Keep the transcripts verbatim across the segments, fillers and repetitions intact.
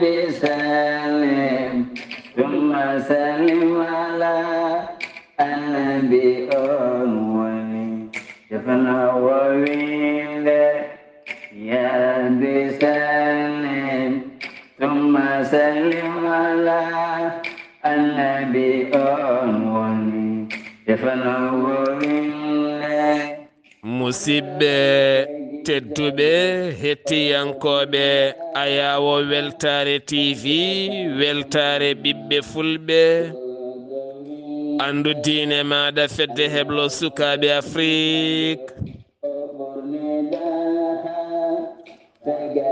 بسلم ثم سلم على النبي أول. Defna wowinde, ya bi sallim, ثم سلم على النبي أول. Defna wowinde. Musidɓe tedduɓe, hettiyankooɓe Ayaawo Weltaare T V, weltaare ɓiɓɓe fulɓe, anndu diine maaɗa, fedde heblo sukaaɓe Afrik.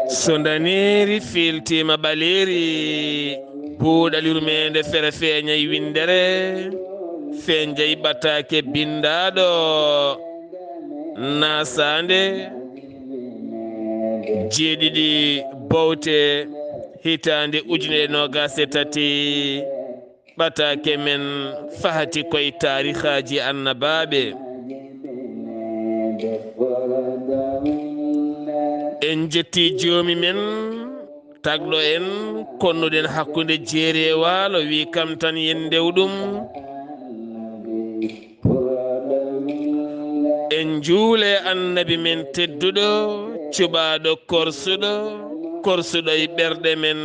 So ndaneeri fiiltiima ɓaleeri, buuɗal yurmeende fere feeñay winndere, feeñay ɓataake binndaaɗo, naasaande jeeɗiɗi bowte, hitaande ujunere noogaas e tati. Ɓataake men fahati koye taarihaaji annabaaɓe. En njetti joomi men, tagɗo en, konnuɗen hakkunde jeeri e waalo, wi kam tan yen ndew ɗum. En njuule annabi men tedduɗo, cuɓaaɗo korsuɗo, korsuɗo e ɓerɗe men,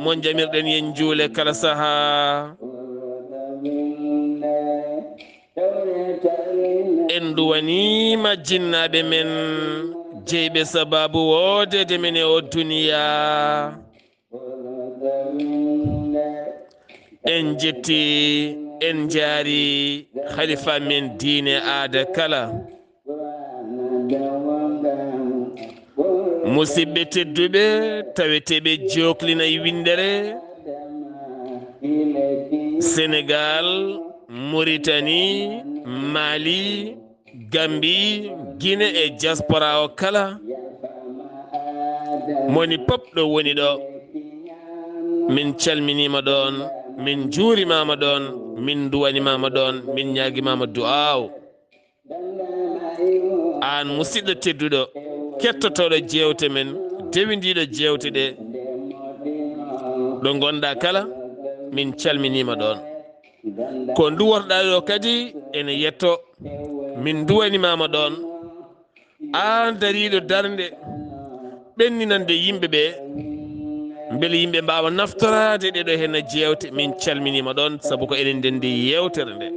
mo njamirɗen yen njuule kala sahaa. En nduwaniima jinnaaɓe men, jeyɓe sabaabu woodeede men e o duniyaa. En njetti, en njaari halifa men diine aada kala. Musidɓe tedduɓe, taweteeɓe jooklina e winndere, Senegaal, Muritani, Mali, Gambi, Gine e diaspora o kala, moni pop ɗo woni ɗo, min calminiima ɗoon, min njuurimaama ɗoon, min nduwanimaama ɗoon, min ñaagimaama du'aaw. Aan musidɗo tedduɗo, kettotooɗo jeewte men, dewindiiɗo jeewte ɗe, ɗo ngonɗaa kala, min calminiima ɗoon. Ko nduworɗaa ɗo kadi ene yetto, min nduwanimaama ɗoon. Aan dariiɗo darnde ɓenninande yimɓe ɓe, mbele yimɓe mbaawa naftoraade ɗeɗo henna jeewte, min calminiima ɗoon, sabu ko enen ndenndi yeewtere nde.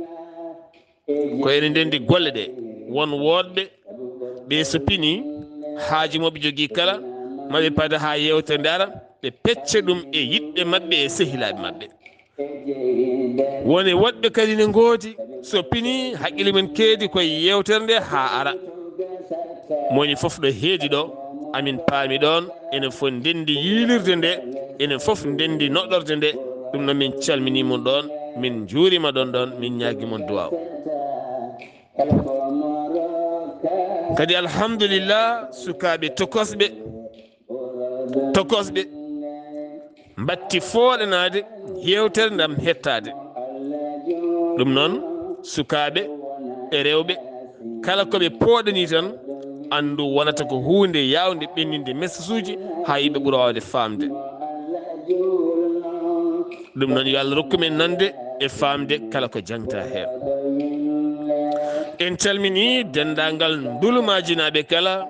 Ko enen ndenndi golle ɗe. Won woɗɓe, ɓe so pini, haaju mo ɓe jogii kala, ma ɓe pada haa yeewtere nde ara, ɓe pecca ɗum e yiɗɓe maɓɓe e sehilaaɓe maɓɓe. Woni woɗɓe kadi ne ngoodi, so pini, haqqille mum keedi koye yeewtere nde haa ara. Moni fof ɗo heedi ɗo, amin paami ɗoon, enen fof ndenndi yiilirde nde, enen fof ndenndi noɗɗorde nde. Ɗum noon, min calminii mon ɗoon, min njuuriima ɗoon ɗoon, min ñaagii mon duwaaw. Kadi, alhamdulillah, sukaaɓe tokosɓe, tokosɓe mbatti fooɗanaade yeewtere ndam hettaade. Ɗum noon, sukaaɓe e rewɓe, kala ko ɓe pooɗanii tan, anndu wonata ko huunde yaawnde ɓenninde message uji haa yimɓe ɓura waawde faamde. Ɗum noon, yo Allah rokku men nande e faamde kala ko jangta heen. En calminii denndaangal Ndulumajinaaɓe kala,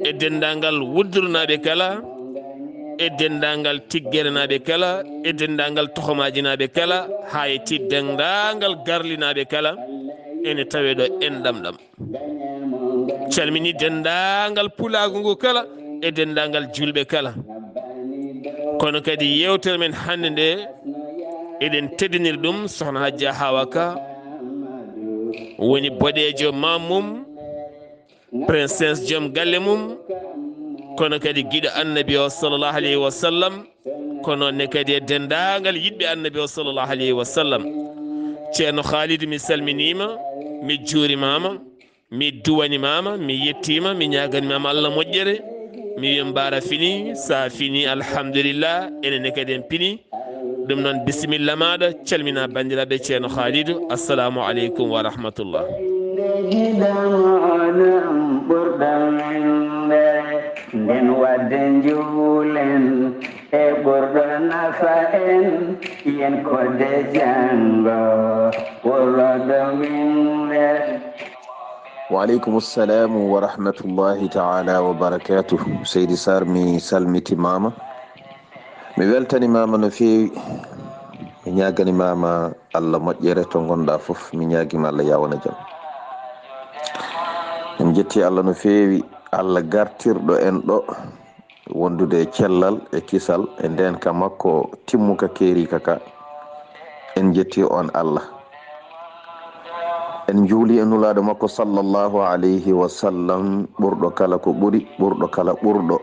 e denndaangal Wuddurnaaɓe kala, e denndaangal Tiggerenaaɓe kala, e denndaangal Tohomajinaaɓe kala, haa e ti denndaangal Garlinaaɓe kala, ene tawee ɗo en ɗam ɗam. Calmini denndaangal pulaagu ngu kala e denndaangal juulɓe kala. Kono kadi yeewtere men hannde nde, eɗen teddiniri ɗum Sohna Hajja Hawa Ka, woni boɗeejo maam mum, princesse joom galle mum, kono kadi giɗo Annabi o, sallallahu alayhi wa sallam, kono ne kadi e denndaangal yiɗɓe Annabi o, sallallahu alayhi wa sallam. Ceerno Khalidou, mi salminiima, mi juurimaama, mi duwanimaama, mi yettiima, mi ñaaganimaama Allah moƴƴere. Mi wiya mbaara fini, so a fini, alhamdulillah, enen ne kadi en pini. Ɗum noon, bisimilla maaɗa, calmina banndiraaɓe Ceerno Khalidou. Assalamu aleykum wa rahmatullah. En wadde njuulen e ɓurɗo nafa en, yen kodde janngo ɓurɗo winde. Wa aleykum salam wa rahmatullahi taala wa barakatuh. Seydi Sarr, mi salmitimaama. Mi weltanimaama no feewi. Mi ñaaganimaama Allah moƴƴere to ngonɗa fof. Mi ñaagima Allah yawna jam. En jetti Allah no feewi, Allah gartirɗo en ɗo, wondude e cellal e kisal e ndeenka makko timmuka keerika ka. En jetti on Allah. En njuuli e nulaaɗo makko sallallahu alayhi wa sallam, ɓurɗo kala ko ɓuri, ɓurɗo kala ɓurɗo.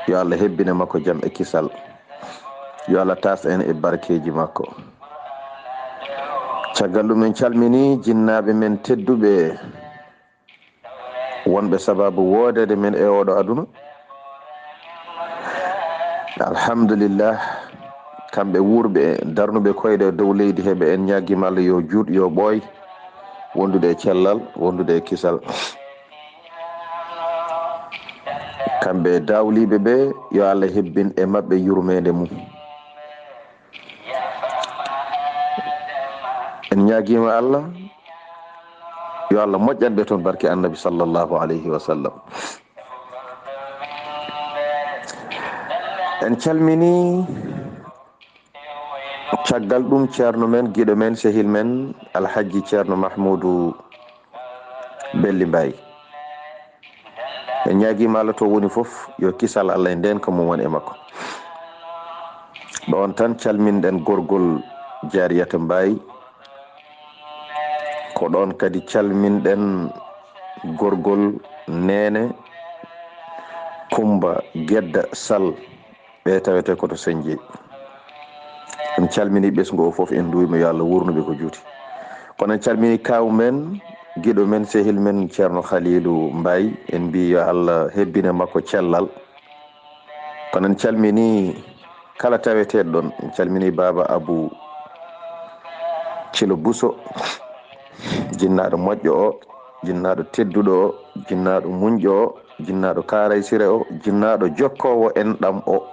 Yo Allah hebbine makko jam e kisal. Yo Allah tas en e barkeeji makko. Caggal ɗum en calmini jinnaaɓe men tedduɓe wonɓe sababu woodeede men e oɗo aduna. Alhamdulillah, kamɓe wuurɓe, darnuɓe koyɗe dow leydi he ɓe, en ñaagima Allah yo juut, yo ɓooy, wondude e cellal, wondude e kisal. Kamɓe dawliiɓe ɓe, yo Allah hebbin e maɓɓe yurmeende mum. En ñaagima Allah, yo Allah moƴƴan ɓe toon barke Annabi sallallahu alayhi wa sallam. En calmini caggal ɗum ceerno men, giɗo men, sehil men, Alhajji Ceerno Mahmuudu Belli Mbaay. En ñaagima Allah to woni fof, yo kisal Allah e ndeenka mum won e makko. Ɗoon tan calminɗen gorgol Jaariyata Mbaay. Ko ɗoon kadi calminɗen gorgol Neene Kumba Gedda Sall. Ɓe tawete ko to Senje. En calmini ɓesngu o fof, en nduwimo, yo Allah wurnu ɓe ko juuti. Kono en calmini kaaw men, giɗo men, sehil men, Ceerno Khalilu Mbaay. En mbi yo Allah hebbine makko cellal. Kono en calmini kala taweteeɗo ɗon. En calmini Baaba Abu Cilo Buso, jinnaaɗo moƴƴo o, jinnaaɗo tedduɗo o, jinnaaɗo muñƴo o, jinnaaɗo kaaraysire o, jinnaaɗo jokkoowo enɗam o.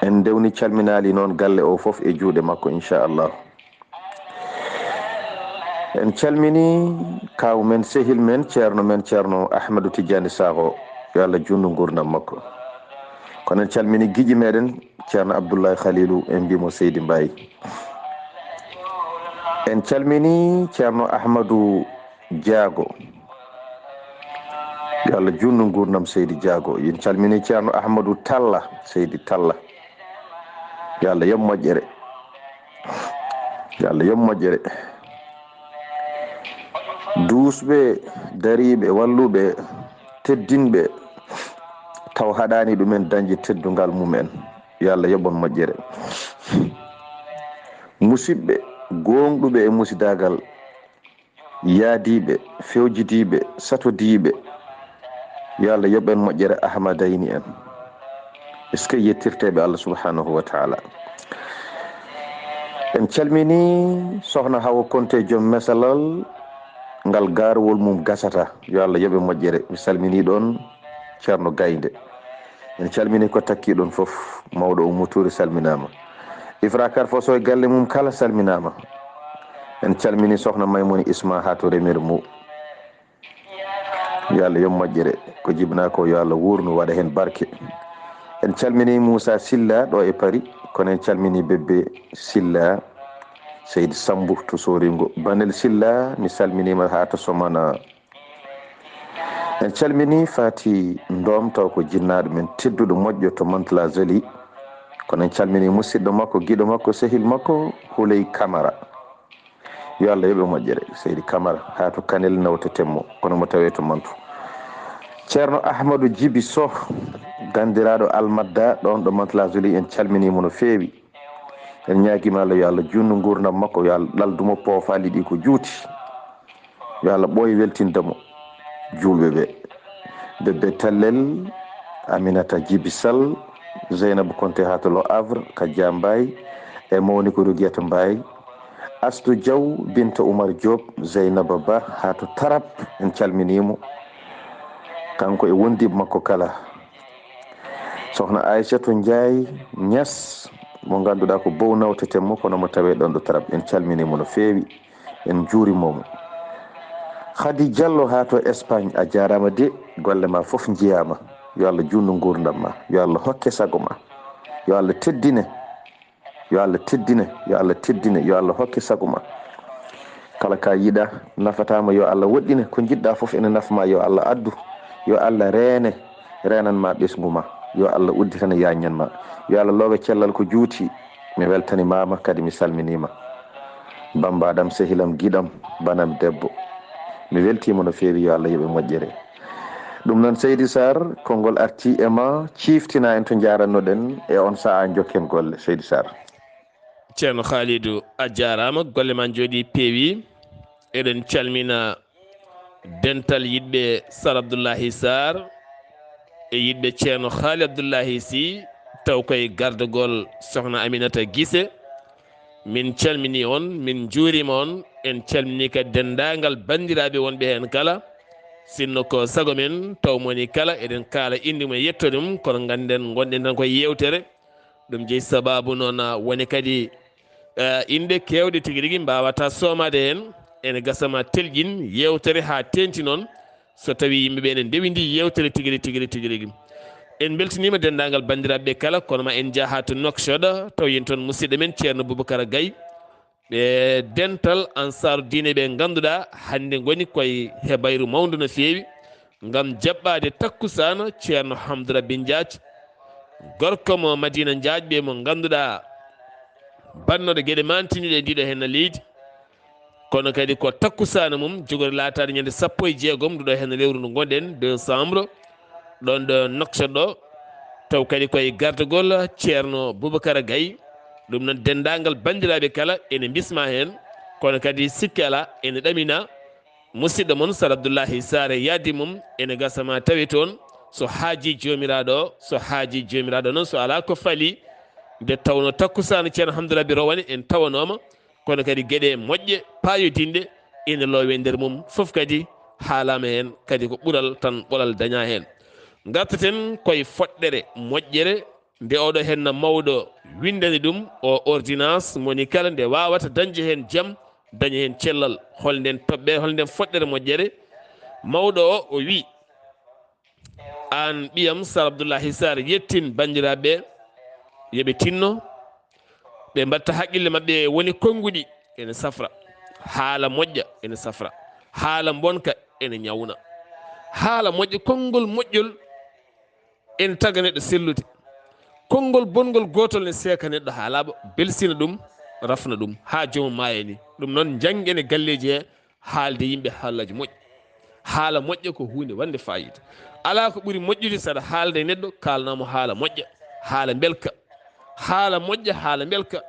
En ndewni calminaali noon galle o fof e juuɗe makko, inchallah. En calmini kaaw men, sehil men, ceerno men, Ceerno Ahmadu Tijjaani Saaxo, yo Allah juutnu nguurndam makko. Kono en calmini giƴi meɗen, Ceerno Abdullahi Khalilu, en mbimo Seydi Mbaye. En calmini Ceerno Ahmadu Jaago. Yo Allah juutnu nguurndam Seydi Jaago. En calmini Ceerno Ahmadu Talla, Seydi Talla. Yo Allah yoɓ moƴƴere. Yo Allah yoɓ moƴƴere. Duusɓe, dariiɓe, walluɓe, teddinɓe, taw haɗaani ɗumen dañde teddungal mum en. Yo Allah yoɓ on moƴƴere. Musiɓɓe, gooŋɗuɓe e musidaagal, yaadiiɓe, fewjidiiɓe, satodiiɓe, yo Allah yoɓ en moƴƴere Ahmadayni en. Est-ce que yettirteeɓe Allah subhanahu wa taala? En calmini Sohna Hawa Konte, joom mesalal ngal gaarowol mum gasata. Yo Allah yoɓe moƴƴere. Mi salmini ɗoon Ceerno Gaynde. En calmini ko takki ɗoon fof. Mawɗo o Muturi salminaama. Ifra Karfoso e galle mum kala salminaama. En calmini Sohna Maymuni Isma haa to Remiremou. Yo Allah yoɓ moƴƴere. Ko jibinaa ko, yo Allah wuurnu, waɗa heen barke. En calmini Moussa Silla ɗo e Paris, kono en calmini Bébé Silla, Seydi Sambu to Soringo. Banel Silla, mi salminiima haa to Somana. En calmini Fati Ndom, taw ko jinnaaɗo men tedduɗo moƴƴo to Mantes-la-Jolie. Kono en calmini musidɗo makko, giɗo makko, sehil makko, Houley Camara. Yo Allah yoɓe moƴƴere, Seydi Camara, haa to Kanel nawteten mo, kono mo tawee to Mantu. Ceerno Ahmadu Jibi Soh, ganndiraaɗo Almadda, ɗoon ɗo Mantes-la-Jolie, en calminiimo no feewi. En ñaagiima Allah, yo Allah juutnu nguurndam makko, yo Allah ɗaldu mo poofaali ɗi ko juuti. Yo Allah ɓooy weltinde mo juulɓe ɓe. Bébé Tallel, Aminata Jibi Sall, Zeynabu Konte haa to Le Havre, Kajja Mbaye, e mawni ko Rugiyata Mbaye, Astu Jaw, Binta Umar Joob, Zeynaba Ba, haa to Tarab, en calminii mo. Kanko e wondiiɓe makko kala. Sohna Aysatu Njaay Ñas, mo ngannduɗaa ko bow nawteten mo, kono mo tawee ɗoon ɗo Tarab, en calminii mo no feewi, en njuuriima mo. Khady Diallo haa to Espagne, a jaaraama de, golle ma fof njiyaama. Yo Allah juutnu nguurndam ma, yo Allah hokke sago ma, yo Allah teddine. Yo Allah teddine, yo Allah teddine, yo Allah hokke sago ma. Kala ka yiɗa nafataama, yo Allah woɗɗine. Ko njiɗɗa fof ene nafa ma, yo Allah addu. Yo Allah reene, reenan ma ɓesngu ma. Yo Allah udditane yaññan ma. Yo Allah loowe cellal ko juuti. Mi weltanimaama kadi mi salminiima. Bambaɗam, sehilam, giɗam, banam debbo. Mi weltiima no feewi, yo Allah yoɓe moƴƴere. Ɗum noon, Seydi Sarr, konngol arti e ma, ciiftina en to njaarannoɗen e on sahaa, njokken golle, Seydi Sarr. Ceerno Khalidou, a jaaraama, golle ma njooɗi peewi. Eɗen calmina dental yiɗɓe Sar Abdullahi Sarr e yiɗɓe Ceerno Khaali Abdullahi Sy, taw koye gardagol Sohna Aminata Gise. Min calmini on, min njuurima on, en calmini kadi denndaangal banndiraaɓe wonɓe heen kala. Sinno ko sago men, taw moni kala, eɗen kaala innde mum e yettoode mum, kono ngannden ngonɗen tan koye yeewtere. Ɗum jeyi sabaabu noon, ah, woni kadi, eh, inɗe keewɗe tigi rigi mbaawata soomaade heen. Ene gasa ma telƴin yeewtere haa teeŋti noon, so tawii yimɓe ɓe ene ndewindii yeewtere tigi rigi, tigi rigi, tigi rigi. En mbeltiniima denndaangal banndiraaɓe ɓe kala, kono ma en njah haa to Nouakchott, taw yen toon musidɗo men Ceerno Boubacara Gaye. Ɓe dental Ansaaru Diine ɓe ngannduɗaa hannde ngoni koye hebayru mawndu no feewi ngam jaɓɓaade takkusaana Ceerno Hamdou Rabbi Njaaj, gorko mo Madiina Njaaj ɓe mo ngannduɗaa bannooɗo geɗe maantiniiɗe e ndiɗo henna leydi. Kono kadi ko takkusaana mum jogori laataade ñande sappo e jeegom ndu ɗo henna lewru ndu ngonɗen, deux décembre, ɗoon ɗo Nouakchott ɗo, taw kadi koye gardagol Ceerno Boubacara Gaye. Ɗum noon, denndaangal banndiraaɓe kala ene mbisma heen, kono kadi sikke alaa ene ɗamina musidɗo mon Sar Abdullahi Sarr e yahdi mum, ene gasa ma tawe toon, so haajii Joomiraaɗo o, so haajii Joomiraaɗo noon, so alaa ko fali, nde tawnoo takkusaana Ceerno Hamdou Rabbi Rowane en tawanooma, kono kadi geɗe moƴƴe paayodinɗe ene loowe nder mum, fof kadi haalaama heen, kadi ko ɓural tan ɓolal dañaa heen. Ngartaten koye foɗɗere moƴƴere nde oɗo henna mawɗo winndani ɗum o ordonnance, moni kala nde waawata dañde heen jam, daña heen cellal. Hol nden toɓɓere, hol nden foɗɗere moƴƴere? Mawɗo o, o wi, aan ɓiyam Sar Abdullahi Sarr, yettin banndiraaɓe ɓe, yo ɓe tinno, ɓe mbatta haqqille maɓɓe, woni konnguɗi ene safra, haala moƴƴa ene safra, haala mbonka ene ñawna. Haala moƴƴa, konngol moƴƴol ene taga neɗɗo sellude. Konngol bonngol gootol ne seeka neɗɗo haa laaɓa, belsina ɗum, rafna ɗum, haa joomum maaya ni. Ɗum noon, njanngen e galleeji he, haalde yimɓe haalaaji moƴƴi. Haala moƴƴa ko huunde wonde faayiida. Alaa ko ɓuri moƴƴude so aɗa haalda e neɗɗo, kaalnaa mo haala moƴƴa, haala mbelka. Haala moƴƴa, haala mbelka.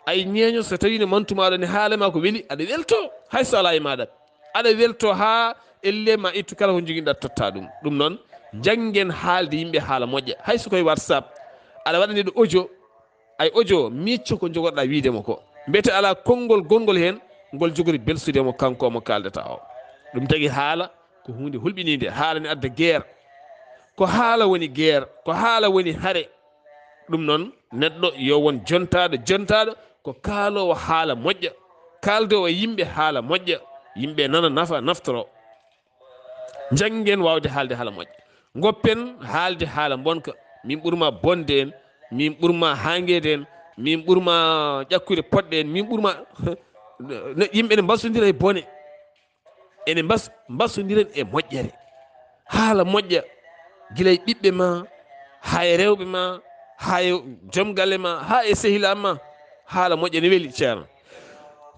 Ay ñeeño, so tawii ne mantu maaɗo ne haala ma ko weli, aɗa weltoo, hay so alaa e maaɗa. Aɗa weltoo haa elle ma ittu kala ko njoginɗaa totta ɗum. Ɗum noon, njanngen haalde yimɓe haala moƴƴa. Hay so koye WhatsApp, aɗa waɗa neɗɗo audio, ay audio, micco ko njogorɗaa wiyde mo ko. Mbete alaa konngol gonngol heen, ngol jogori belsude mo kanko mo kaaldata o. Ɗum tagi haala ko huunde hulɓiniinde, haala ne adda guerre. Ko haala woni guerre, ko haala woni hare. Ɗum noon, neɗɗo yo won jontaaɗo, jontaaɗo ko kaaloowo haala moƴƴa, kaaldoowo e yimɓe haala moƴƴa, yimɓe nana, nafa, naftoro. Njanngen waawde haalde haala moƴƴa. Ngoppen haalde haala mbonka. Min ɓurma bonde en, min ɓurma haangeede en, min ɓurma ƴakkude poɗɗe en, min ɓurma ne, yimɓe ne mbasondira e bone. Ene mbas-, mbasondiren e moƴƴere. Haala moƴƴa, gila e ɓiɓɓe ma, haa e rewɓe ma, haa e joom galle ma, haa e sehilaaɓe ma. Haala moƴƴa ne weli, Ceerno.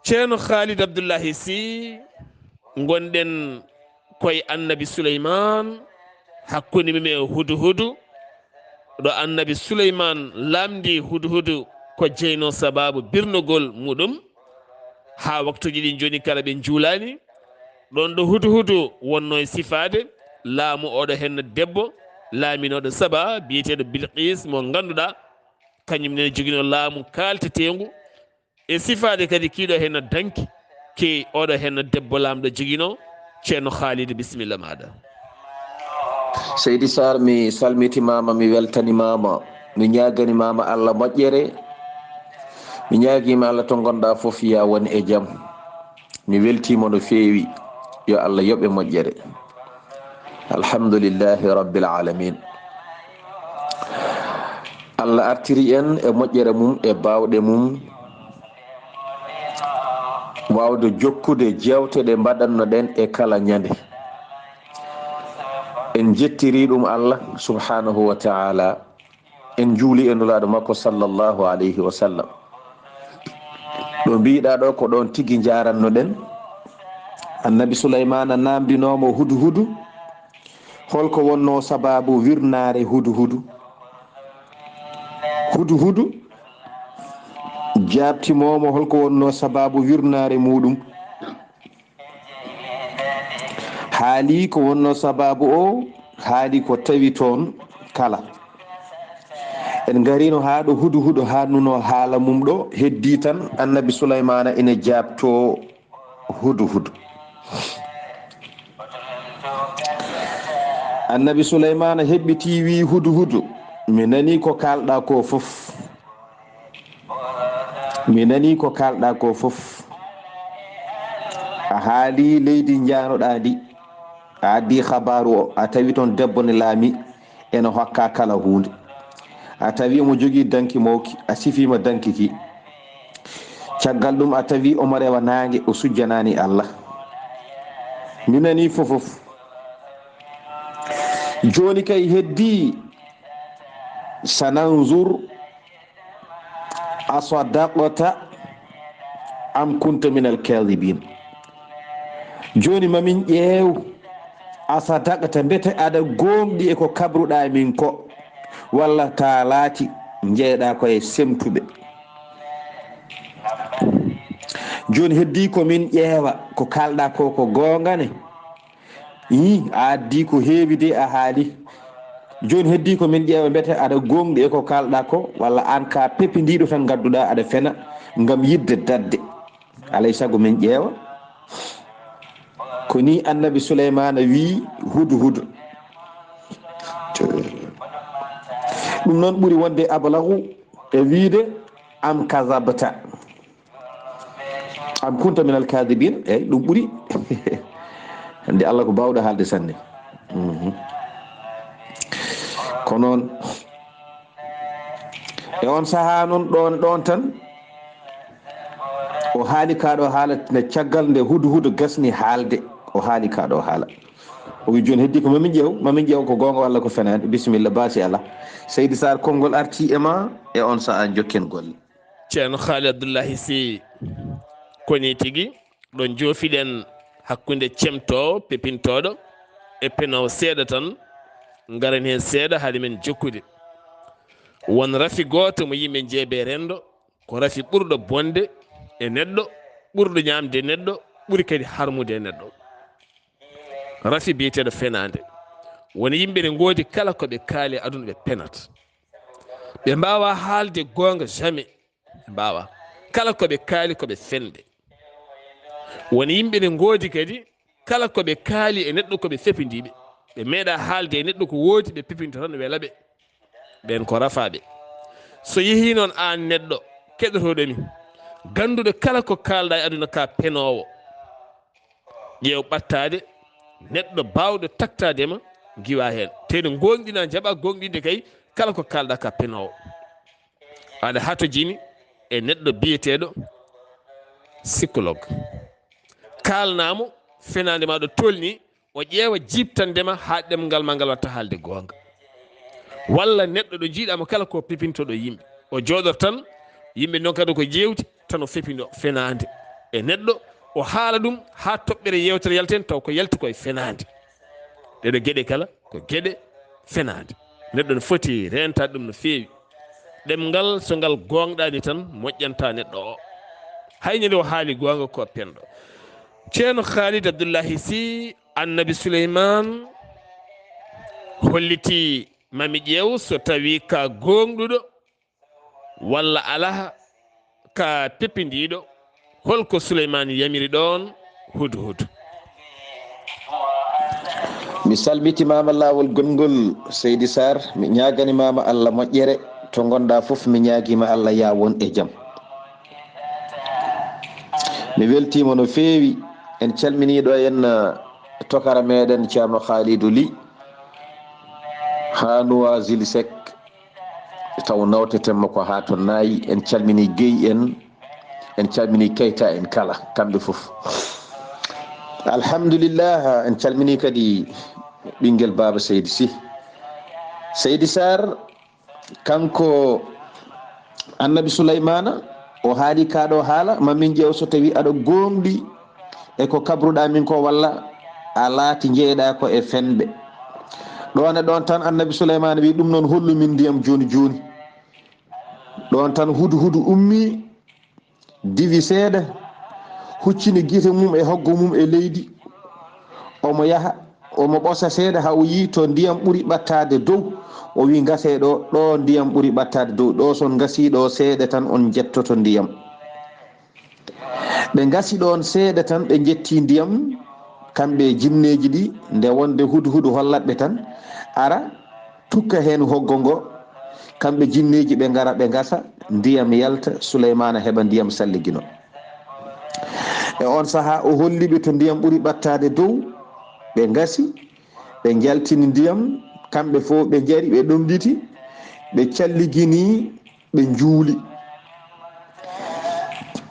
Ceerno Khalid Abdullahi Sy, ngonɗen koye Annabi Suleymaan, hakkunde mum e Hudhudu. Ɗo Annabi Suleymaan lamndii Hudhudu ko jeynoo sabaabu birnogol muɗum, haa waktuuji ɗin jooni kala ɓe njuulaani. Ɗoon ɗo Hudhudu wonnoo e sifaade laamu oɗo henna debbo laaminooɗo Saba, biyeteeɗo Bilqiis, mo ngannduɗaa, kañum nene joginoo laamu kaalteteengu. E sifaade kadi kiiɗo heen no danki, ki oɗo heen no debbo laamɗo jogino. Ceerno Khalid, bisimilla maaɗa. Seydi Sarr, mi salmitimaama, mi weltanimaama, mi ñaaganimaama Allah moƴƴere. Mi ñaagiima Allah to ngonɗa fof ya won e jam. Mi weltiima no feewi. Yo Allah yoɓe moƴƴere. Alhamdulillahi Rabbil Alamin. Allah artiri en e moƴƴere mum, e baawɗe mum, waawde jokkude jeewte ɗe mbaɗannoɗen e kala ñande. En njettiri ɗum Allah subhanahu wa ta'ala. En njuuli e Nulaaɗo makko sallallahu alayhi wa sallam. Ɗo mbiɗa ɗo ko ɗon tigi njarannoɗen. Annabi Sulaymana namdinomo huduhudu. Holko wonno sababu wirnaare huduhudu? Huduhudu jaabtimomo holko wonno sababu wirnaare muɗum. Haali ko wonno sababu o, haali ko tawi toon kala. En ngarino haa ɗo huduhudu hannuno haala mum ɗo, heddi tan Annabi Sulaymana ina jaabto huduhudu. Annabi Sulaymana heɓɓiti wi huduhudu, mi nani ko kalɗa ko fof. Mi nani ko kalɗa ko fof. A haali leydi njanoɗa ndi. A addi habaru o, a tawi toon debbo ne laami, ene hokka kala huunde. A tawi omo jogii danki mawki, a sifima danki ki. Caggal ɗum a tawi omo rewa naange, o sujjanani Allah. Mi nani fofof. Jooni kay heddi, sananzur asadaqta am kunta min alkadibin. Jooni mamin ƴeew, asadaqta, mbete aɗa gooŋɗi e ko kabruɗa min ko, walla ta laati njeeɗa ko e semtuɓe. Jooni heddi ko min ƴeewa ko kalɗa ko, ko goonga ne? Ii, a addi ko heewi de a haali. Jooni heddi ko min ƴeewa mbete aɗa gooŋɗi e ko kalɗa ko, walla an ka pepindiiɗo tan ngadduɗa aɗa fena ngam yidde dadde. Alay sago min ƴeewa. Ko ni Annabi Suleymaana wii huduhudu. Ɗum noon ɓuri wonde ablagu e wiide am kazabta. Am kunta min alkadibin, eyyi, ɗum ɓuri. Hannde Allah ko baawɗo haalde sanne. Mhm. Ko noon, e on sahaa noon, ɗoon, ɗoon tan, o haali kaa ɗoo haala, nde caggal nde huduhudu gasni haalde, o haali kaa ɗoo haala. O wi, "Jooni heddi ko mamin ƴeew, mamin ƴeew ko goonga walla ko fenaande." Bisimilla, baasi alaa. Seydi Saar, konngol artii e ma, e on sahaa njokken golle. Ceerno Haali Abdullahi Sey, ko nii tigi, ɗo njoofiɗen hakkunde cemtoowo, pepintooɗo, e penoowo seeɗa tan, ngaren heen seeɗa hade men jokkude. Won rafi gooto mo yimɓe njeebe renndo, ko rafi ɓurɗo bonde e neɗɗo, ɓurɗo ñaamde e neɗɗo, ɓuri kadi harmude e neɗɗo. Rafi biyeteeɗo fenaande. Won yimɓe ne ngoodi kala ko ɓe kaali e aduna ɓe penat. Ɓe mbaawaa haalde goonga jamais. Ɓe mbaawaa. Kala ko ɓe kaali ko ɓe fenɓe. Won yimɓe ne ngoodi kadi kala ko ɓe kaali e neɗɗo ko ɓe fepindiiɓe. Ɓe meeɗaa haalde e neɗɗo ko woodi, ɓe pepinta tan wela ɓe. Ɓeen ko rafaaɓe. So yehii noon aan neɗɗo keɗotooɗo mi, gannduɗo kala ko kaalɗaa e aduna ka penoowo, ƴeew ɓattaade neɗɗo baawɗo taktaade ma, ngiwaa heen. Tee no gooŋɗinaa, njaɓaa gooŋɗinde kay kala ko kaalɗaa ka penoowo. Aɗa hatojini e neɗɗo biyeteeɗo psychologue. Kaalnaa mo fenaande ma ɗo tolni, o ƴeewa jiiɓtande ma haa ɗemngal ma ngal watta haalde goonga. Walla neɗɗo ɗo njiiɗaa mo kala ko pepintoɗo yimɓe. O jooɗoto tan, yimɓe ndonkata ko jeewti, tan o fepindo fenaande e neɗɗo, o haala ɗum haa toɓɓere yeewtere yalta heen, taw ko yalti ko e fenaande. Ɗeɗo geɗe kala ko geɗe fenaande. Neɗɗo no foti reentaade ɗum no feewi. Ɗemngal, so ngal gooŋɗaani tan, moƴƴantaa neɗɗo o. Hay ñande o haali goonga ko penɗo. Ceerno Khalid Abdullahi Sy, Annabi Suleymaan hollitii ma mi ƴeew so tawii ka gooŋɗuɗo walla alaa ka peppindiiɗo, holko Suleymaan yamiri ɗoon Hudhud? Mi salmitimaama laawol gonngol, Seydi Sarr. Mi ñaaganimaama Allah moƴƴere. To ngonɗaa fof, mi ñaagiima Allah yaa won e jam. Mi weltiima no feewi. En calminii ɗo en, eh, tokara meɗen Ceerno Khalidou Ly haa Nouadhibou Seck. Taw nawtetenmo ko haa to Naayi. En calminii Guèye en, en calminii Keita en kala, kamɓe fof. Alhamdulillah, en calminii kadi ɓinngel Baaba Seydi Sy. Seydi Sarr, kanko Annabi Suleymaana, o haali kaa ɗoo haala, ma min ƴeew so tawi aɗa gooŋɗi e ko kabruɗaa min ko, walla a laati njeeyɗaa ko e fenɓe. Ɗoon e ɗoon tan Annabi Suleymaana wi, "Ɗum noon hollu min ndiyam jooni jooni." Ɗoon tan Hudhudu ummii, diwi seeɗa, huccini gite mum e hoggo mum e leydi. Omo yaha, omo ɓosa seeɗa haa o yii to ndiyam ɓuri ɓattaade dow. O wi, "Ngasee ɗo, ɗo ndiyam ɓuri ɓattaade dow. Ɗo so on ngasii ɗo seeɗa tan on njettoto ndiyam." Ɓe ngasi ɗoon seeɗa tan, ɓe njetti ndiyam, kamɓe e jinneeji ɗi, nde wonde Hudhudu hollat ɓe tan, ara, tukka heen hoggo ngo, kamɓe jinneeji ɓe ngara, ɓe ngasa, ndiyam yalta, Suleymaana heɓa ndiyam salligino. E oon sahaa, o holli ɓe to ndiyam ɓuri ɓattaade dow, ɓe ngasi, ɓe njaltini ndiyam, kamɓe fof ɓe njari, ɓe ɗomɗiti, ɓe calligini, ɓe njuuli.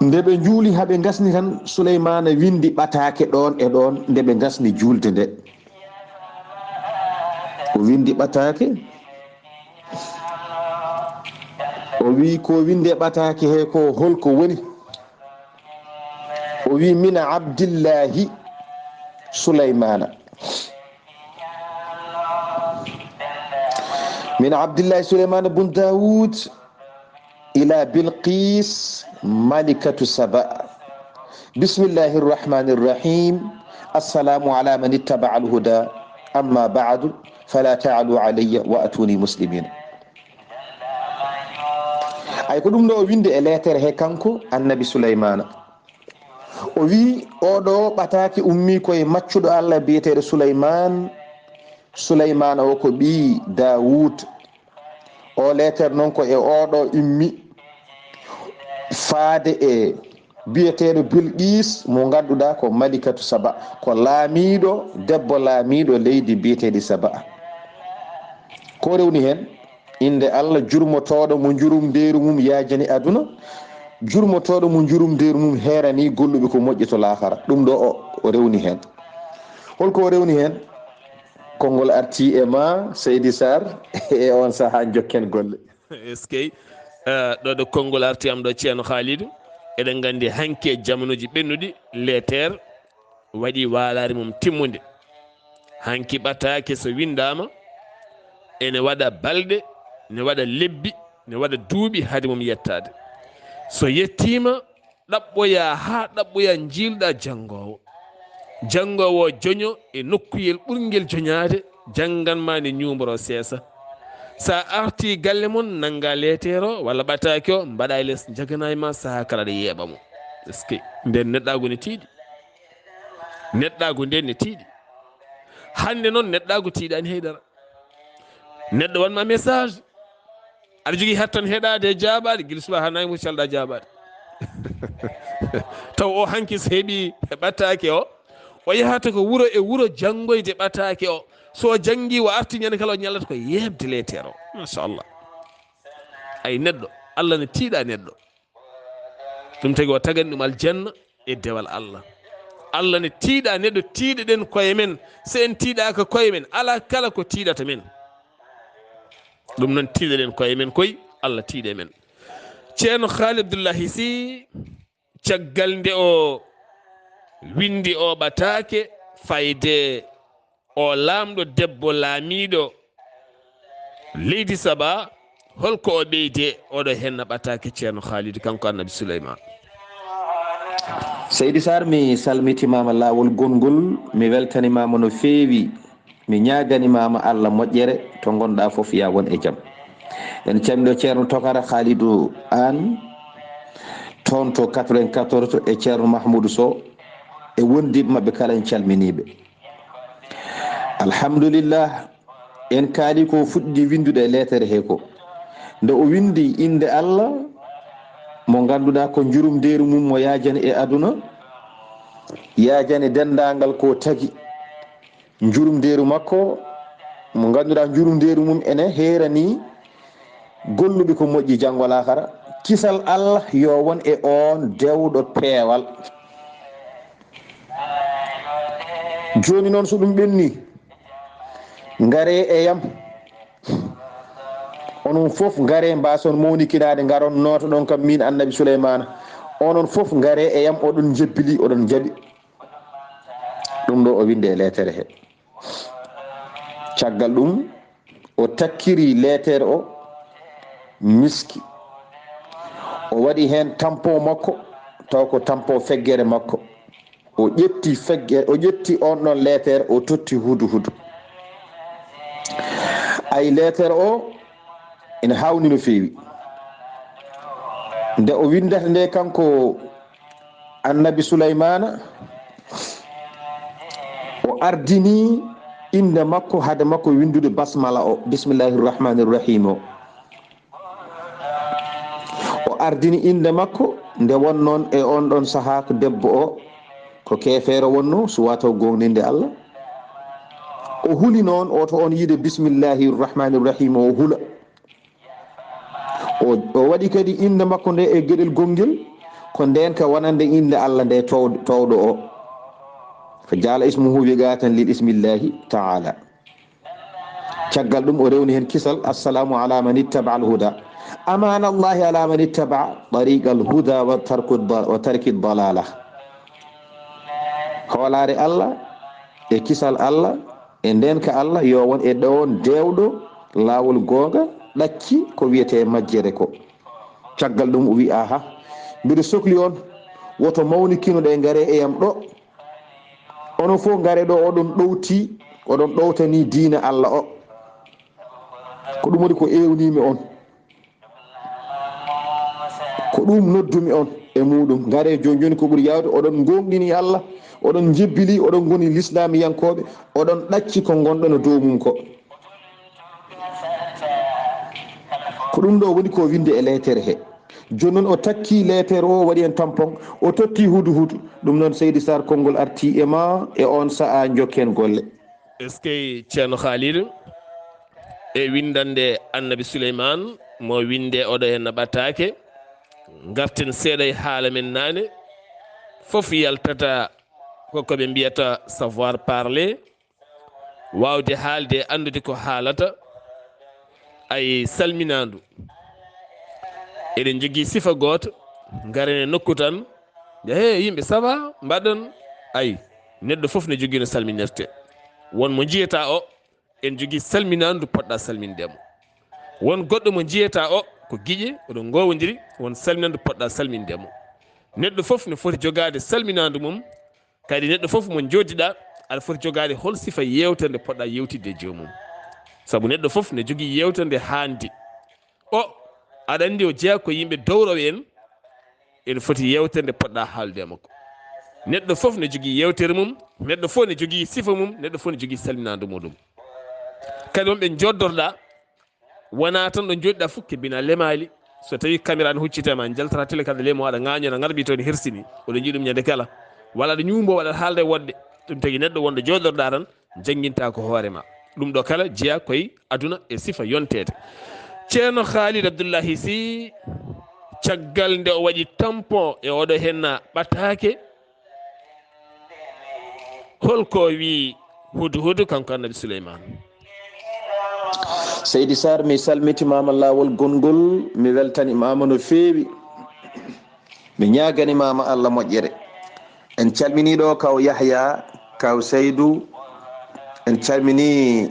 Nde ɓe njuuli haa ɓe ngasni tan, Suleymaana winndi ɓataake ɗoon e ɗoon nde ɓe ngasni juulde nde. O winndi ɓataake. O wi, "Ko winndi e ɓataake he ko holko woni?" O wi, "Min Abdillahi Suleymaana." Min Abdillahi Suleymaana bun Daawud ila Bilqis malikatu Saba. Bismillahi rrahmani rrahim. Assalamu ala man ittaba alhuda. Amma ba'du, fala ta'alu alayya wa atuni muslimin. Ay ko ɗum ɗo o windi e leetere he kanko Annabi Suleymaana. O wi, "Oɗo ɓataake ummi ko e maccuɗo Allah biyeteeɗo Suleymaan. Suleymaana o ko ɓii Daawuud." O leetere noon ko e oɗo immi faade e biyeteeɗo Bilqis mo ngannduɗaa ko malikatu Saba, ko laamiiɗo, debbo laamiiɗo leydi biyeteeɗi Saba. Ko rewni heen? Innde Allah jurmotooɗo mo njurumndeeru mum yaajani aduna, jurmotooɗo mo njurumndeeru mum heerani golluɓe ko moƴƴi to laakara. Ɗum ɗo o, o rewni heen. Holko o rewni heen? Konngol arti e ma, Seydi Sarr, e on sahaa jokken golle. Eskey, eh, ɗo ɗo konngol arti am ɗo, Ceerno Khalidou. Eɗen nganndi hanki e jamanuuji ɓennuɗi, leeter waɗi waalaare mum timmunde. Hanki ɓataake so winndaama, ene waɗa balɗe, ne waɗa lebbi, ne waɗa duuɓi hade mum yettaade. So yettiima, ɗaɓɓoyaa haa ɗaɓɓoyaa, njiilɗaa janngoowo. Janngoowo o joño e nokkuyel ɓurngel joñaade, janngan ma nde ñuumboro seesa. Sa arti galle mon, nannga leeteer o walla ɓataake o, mbaɗa e les, njagana e ma sahaa kala aɗa yeeɓa mo. Est-ce que nden neɗɗaagu ne tiiɗi? Neɗɗaagu nden ne tiiɗi. Hannde noon neɗɗaagu tiiɗaani hay dara. Neɗɗo wanma message, aɗa jogii hattan heɗaade e jaabaade, gila subaa haa naange mucci calɗa jaabaade. Taw o hanki so heɓi ɓataake o, o yahata ko wuro e wuro janngoyde ɓataake o. So o janngi, o arti ñande kala, o ñallata ko yeeɓde leeteer o. Machallah. Ay neɗɗo, Allah ne tiiɗa neɗɗo. Ɗum tagi o tagani ɗum aljanna e dewal Allah. Allah ne tiiɗa neɗɗo, tiiɗeɗen koye men. So en tiiɗaaka koye men, alaa kala ko tiiɗata men. Ɗum noon tiiɗeɗen koye men koy, Allah tiiɗe men. Ceerno Khaali Abdullahi Sy, caggal nde o winndi o ɓataake fayde o laamɗo debbo laamiiɗo leydi Saba, holko o ɓeyde oɗo henna ɓataake Ceerno Khalid, kanko Annabi Suleyman? Seydi Sarr, mi salmitimaama laawol gonngol, mi weltanimaama no feewi, mi ñaaganimaama Allah moƴƴere, to ngonɗaa fof, yaa won e jam. En calminii Ceerno Tokara Khalidou Anne, toon to quatre-vingt-quatorze e Ceerno Mahmuudu Sow e wondiiɓe maɓɓe kala, en calminii ɓe. Alhamdulillah, en kaali ko fuɗɗi winndude e leetere he ko. Nde o winndi innde Allah, mo ngannduɗaa ko njurumdeeru mum mo yaajani e aduna, yaajani denndaangal ko tagi. Njurumdeeru makko, mo ngannduɗaa njurumdeeru mum ene heerani golluɓe ko moƴƴi janngo laakara. Kisal Allah yo won e oon dewɗo peewal. Jooni noon, so ɗum ɓenni, ngaree e yam. Onon fof ngaree, mbaason mawnikinaade, ngaron nootoɗon kam miin Annabi Suleymaana. Onon fof ngaree e yam, oɗon njebbili, oɗon njaɓi. Ɗum ɗo o winndi e leetere he. Caggal ɗum, o takkiri leetere o miski. O waɗi heen tampon makko, taw ko tampon feggere makko. O ƴetti fegge, o ƴetti on ɗon leetere, o totti Hudhudu. Ay, leetere o ene haawni no feewi. Nde o winndata nde kanko Annabi Sulaymaana, o ardini innde makko, hade makko winndude basmala o, bismillahi rahmani rahim o. O ardini innde makko, nde wonnoon e on ɗon sahaa ko debbo o, ko keefeero wonno, suwaa taw gooŋɗinde Allah. O huli noon, o to on yiide bismillahi rahmani rahim o, o hula. O, o waɗi kadi innde makko nde e geɗel gonngel, ko ndeen ka wonande innde Allah nde tow-, towɗo o. Fa jaala ismuhu wiqaatan lil ismillahi taala. Caggal ɗum, o rewni heen kisal, "Assalamu ala man ittaba al huda. Aman Allahi ala man ittaba tariqa al huda wa tarku da-, wa tarki dalala." Hoolaare Allah e kisal Allah e ndeenka Allah yo won e ɗoon deewɗo laawol goonga, ɗacci ko wiyetee majjere ko. Caggal ɗum, o wi, "Aha, mbiɗo sokli on, woto mawnikino ɗe, ngare e yam ɗo. Onon fof ngare ɗo, oɗon ɗowti, oɗon ɗowtani diina Allah o. Ko ɗum woni ko ewnimi on. Ko ɗum noddumi on e muɗum. Ngare jooni jooni ko ɓuri yaawde, oɗon ngoonɗini Allah, oɗon njebbili, oɗon ngoni lislaamiyankooɓe, oɗon ɗacci ko ngonɗon e dow mum ko." Ko ɗum ɗo woni ko winde e leetere he. Jooni noon o takki leetere o, waɗi en tampon, o totti Hudhudu. Ɗum noon, Seydi Sarr, konngol arti e ma e on sa'a, njokken golle. Eskey, Ceerno Khalil, e winndannde Annabi Suleymaan, mo winndee oɗo heen no ɓattaake. Ngarten seeɗa e haala men naane. Fof yaltata ko ko ɓe mbiyata savoir parler, waawde haalde e anndude ko haalata. Ay, salminaandu. Eɗen njogii sifa gooto, ngaren e nokku tan, mbiya, "He, yimɓe, ça va? Mbaɗon?" Ay, neɗɗo fof ne jogii no salminirte. Won mo njiyata o, en njogii salminaandu poɗɗa salminde mo. Won goɗɗo mo njiyata o, ko giƴe, oɗon ngoowondiri, won salminaandu poɗɗa salminde mo. Neɗɗo fof ne foti jogaade salminaandu mum, kadi neɗɗo fof mo njooɗiɗa, aɗa foti jogaade hol sifa yeewtere nde poɗɗa yeewtidde e joomum. Sabu neɗɗo fof ne jogii yeewtere nde haandi. O, aɗa anndi o jeyaa ko yimɓe dowrowe en, ene foti yeewtere nde poɗɗa haalde e makko. Neɗɗo fof ne jogii yeewtere mum, neɗɗo fof ne jogii sifa mum, neɗɗo fof ne jogii salminaandu muɗum. Kadi wonɓe njoddorɗa, wona tan ɗo njoɗɗa fof ke bina lemaali. So tawi caméra ne huccite ma, jaltata télé kadi lemo, aɗa ŋaaño, aɗa ŋarɓi toon, hersini. Oɗo jiɗum ñande kala. Walla aɗa ñuumbo, waɗa haalde woɗɗe. Ɗum tagi neɗɗo wonɗo jooɗorɗa tan, jannginta ko hoore ma. Ɗum ɗo kala jeya koye aduna e sifa yonteede. Ceerno Khalid Abdullahi Sy, caggal nde o waɗi tampon e oɗo henna ɓataake, holko wi Hudhudu kanko Annabi Suleymaan? Seydi Sarr, mi salmitimaama laawol gonngol, mi weltanimaama no feewi. Mi ñaaganimaama Allah moƴƴere. En calminii ɗo kaw Yahya, kaw Saydu. En calminii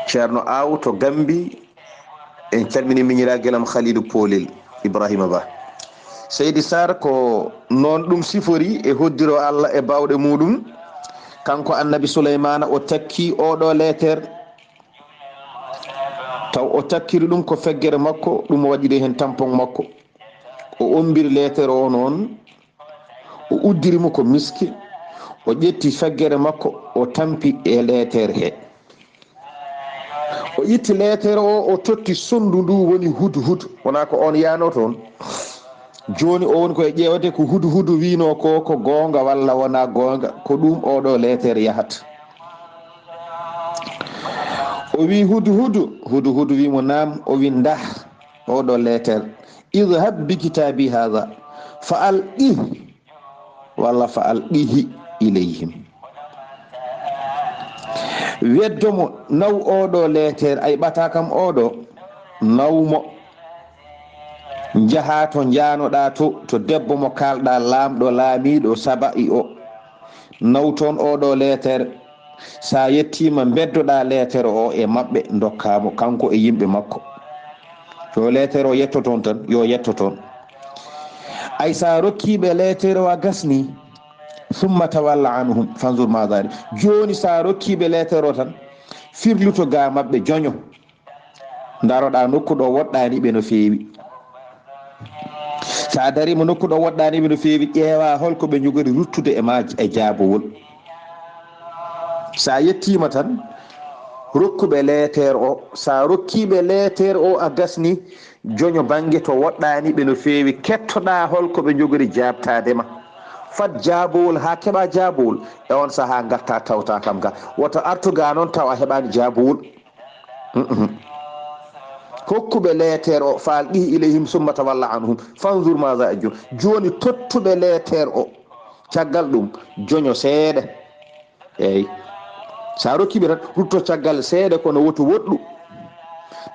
Ceerno Aw to Gambi. En calminii miñiraaguel am Khalidu Polel Ibrahima Ba. Seydi Sarr, ko noon ɗum sifori e hoddiro Allah e baawɗe muɗum. Kanko Annabi Suleymaana, o takki oɗo leeter. Taw o takkiri ɗum ko feggere makko, ɗum o waɗiri heen tampon makko. O ommbiri leetere o noon, o uddiri mo ko miski, o ƴetti feggere makko, o tampi e leetere he. O itti leetere o, o totti sonndu ndu woni Hudhud. Wonaa ko oon yaano toon. Jooni o woni ko e ƴeewde ko Hudhud wiino ko, ko goonga walla wonaa goonga, ko ɗum oo ɗoo leetere yahata. O wi Hudhud, Hudhud wi mo naam, o wi ndah oo ɗoo leetere. Idhab bi kitaabi haadha, fa alqih, walla fa alqihi ilayhim. Weddo mo, naw oo ɗoo leetere, ay ɓataa kam oo ɗoo, naw mo. Njahaa to njaanoɗaa to, to debbo mo kaalɗaa laamɗo, laamiiɗo Saba'i o. Naw toon oo ɗoo leetere. So a yettiima, mbeddoɗaa leetere o e maɓɓe, ndokkaa mo, kanko e yimɓe makko. Yo leetere o yetto toon tan, yo yetto toon. Ay, so a rokkii ɓe leetere o, a gasnii. Summa tawalla anhum, fanzur ma dhari. Jooni, so a rokkii ɓe leetere o tan, firluto gaa maɓɓe, joño. Ndaroɗaa nokku ɗo woɗɗaani ɓe no feewi. So a dariima nokku ɗo woɗɗaani ɓe no feewi, ƴeewaa hol ko ɓe njogori ruttude e ma e jaabowol. So a yettiima tan, rokku ɓe leeteer o. So a rokkii ɓe leeteer o, a gasnii, joño bannge to woɗɗaani ɓe no feewi, kettoɗaa hol ko ɓe njogori jaabtaade ma. Fad jaabowol haa keɓaa jaabowol, e oon sahaa ngartaa tawtaa kam ga. Wota artu ga noon taw a heɓaani jaabowol. Mm-mm. Hokku ɓe leeteer o, fa alqihi ilayhim summa tawalla anhum, fanzur maza ya'jun. Jooni tottu ɓe leeteer o. Caggal ɗum, joño seeɗa. Eey. So a rokkii ɓe tan, rutto caggal seeɗa, kono woto woɗɗu.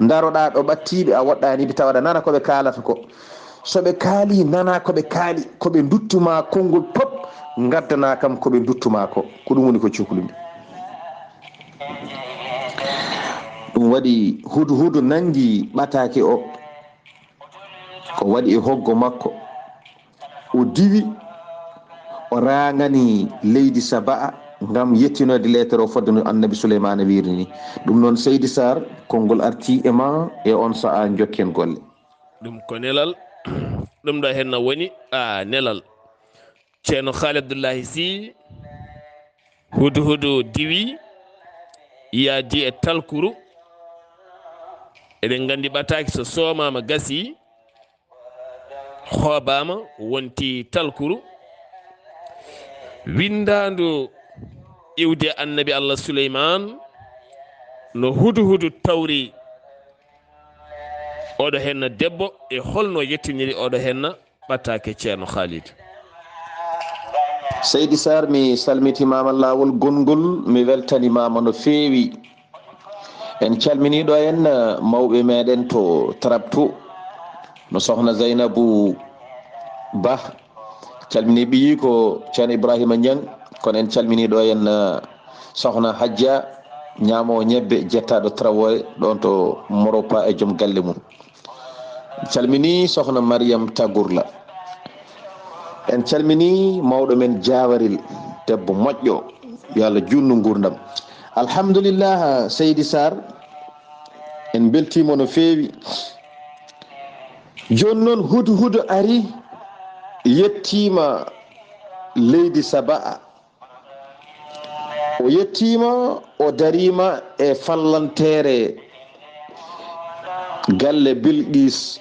Ndaroɗaa ɗo ɓattiiɓe, a woɗɗaani ɓe, tawa aɗa nana ko ɓe kaalata ko. So ɓe kaalii, nanaa ko ɓe kaali, ko ɓe nduttu ma konngol pop, ngaddanaa kam ko ɓe nduttu ma ko. Ko ɗum woni ko cuklumi. Ɗum waɗi Hudhudu nanngi ɓataake o, o waɗi e hoggo makko, o diwi, o raangani leydi Saba'a ngam yettinoyde leetere o fodde no Annabi Suleymaana wiiri ni. Ɗum noon, Seydi Sarr, konngol artii e ma e oon sa'a, njokken golle. Ɗum ko nelal, ɗum ɗo henna woni, a, nelal. Ceerno Haali Abdullahi Sy, Hudhudu diwi, yaadi e talkuru. Eɗen nganndi ɓataake so soomaama gasii, hoobaama wonti talkuru. Winndaandu iwde Annabi Allah Suleymaan no Hudhudu tawri oɗo henna debbo e holno yettiniri oɗo henna ɓataake Ceerno Khalid. Seydi Sarr, mi salmitimaama laawol gonngol, mi weltanimaama no feewi. En calminii ɗo en, eh, mawɓe meɗen to Traptu, no Sohna Zeynabu Bah, calminii ɓiyi ko Ceerno Ibrahima Ñang, kono en calminii ɗo en, eh, Sohna Hajja, ñaamoowo ñebbe, jettaaɗo Traoré, ɗoon to Moropa e joom galle mum. Calminii Sohna Mariam Tagurla. En calminii mawɗo men Jaawaril, debbo moƴƴo, yo Allah juutnu nguurndam. Alhamdulillah, Seydi Sarr, en mbeltiima no feewi. Jooni noon, Hudhudu ari, yettiima leydi Saba'a. O yettiima, o dariima e fallanteere galle Bilqis.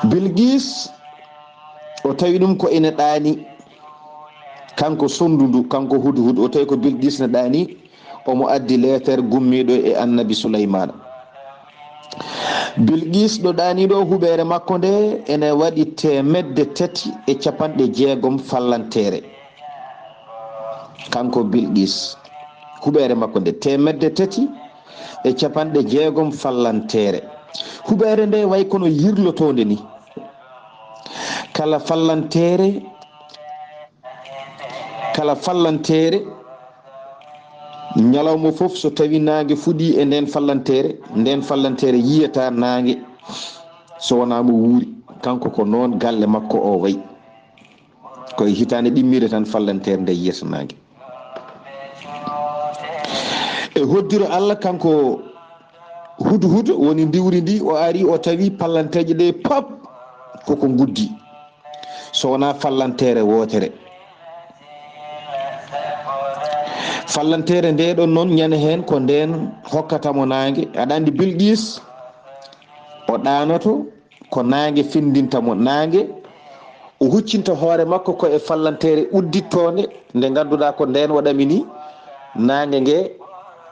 Bilqis, o tawi ɗum ko ene ɗaani, kanko sonndu ndu, kanko Hudhudu, o tawi ko Bilqis ne ɗaani, omo addi leeter gummiiɗo e Annabi Suleymaana. Bilqis ɗo ɗaani ɗo, huɓeere makko nde ene waɗi teemedde tati e capanɗe jeegom fallanteere. Kanko Bilqis, huɓeere makko nde teemedde tati e capanɗe jeegom fallanteere. Huɓeere nde way kono yirlotoonde ni. Kala fallanteere, kala fallanteere, ñalawma fof so tawi naange fuɗii e nden fallanteere, nden fallanteere yiyata naange so wonaa mo wuuri. Kanko ko noon galle makko o wayi. Ko e hitaande ɗimmire tan fallanteere nde yiyata naange. E hoddiro Allah, kanko Hudhudu woni ndiwri ndi, o ari, o tawi pallanteeje ɗe pop koko nguddi, so wonaa fallanteere wootere. Fallanteere nde ɗon noon, ñande heen ko ndeen hokkata mo naange. Aɗa anndi Bilqiis, o ɗaanoto, ko naange findinta mo. Naange, o huccinta hoore makko ko e fallanteere uddittoonde, nde ngannduɗaa ko ndeen o ɗamini, naange nge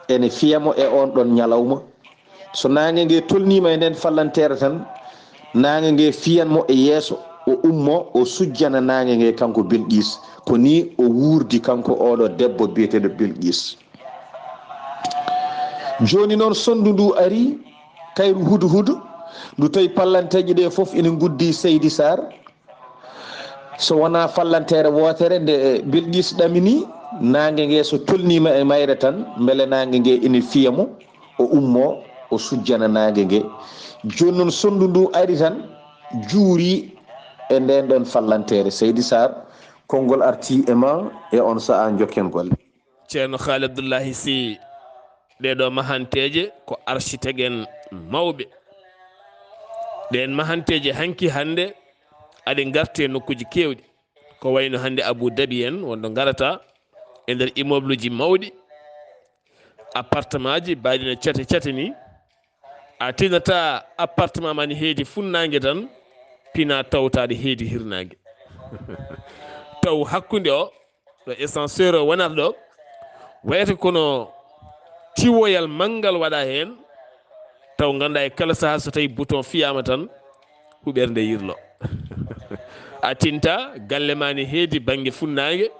ene fiya mo e oon ɗon ñalawma. So naange nge tolniima e ndeen fallanteere tan, naange nge fiyan mo e yeeso, o ummo, o sujjana naange nge kanko Bilqiis. Ko nii o wuurdi kanko oɗo debbo biyeteeɗo Bilqiis. Jooni noon sonndu ndu ari, kayru hudu hudu, ndu tawi pallanteeje ɗe fof ina nguddi Seydi Saar. So wonaa fallanteere wootere nde Bilqiis ɗamini, naange nge so tolniima e mayre tan, mbele naange nge ina fiya mo, o ummo, o sujjana naange nge. Jooni noon sonndu ndu ari tan, juuri e ndeen ɗon fallanteere. Seydi Saar, konngol arti e ma e on sa'a, njokken golle. Ceerno Haali Abdullahi Sih, ɗee ɗoo mahanteeje ko architecte en mawɓe. Ɗeen mahanteeje hanki hannde aɗe ngarti e nokkuuji keewɗi. Ko wayno hannde Abu Dhabi en, wonɗo ngarata e nder immeuble uji mawɗi, appartement ji mbayɗi no cate cate ni. A tinata appartement ma ne heedi funnaange tan, pina tawtaade heedi hirnaange. Taw hakkunde o, ɗo ascenseur o wonata ɗo, wayata kono tiwoyal manngal waɗa heen, taw ngannduɗaa e kala sahaa so tawi bouton fiyaama tan, huɓeere nde yirlo. A tinta galle ma ne heedi bannge funnaange,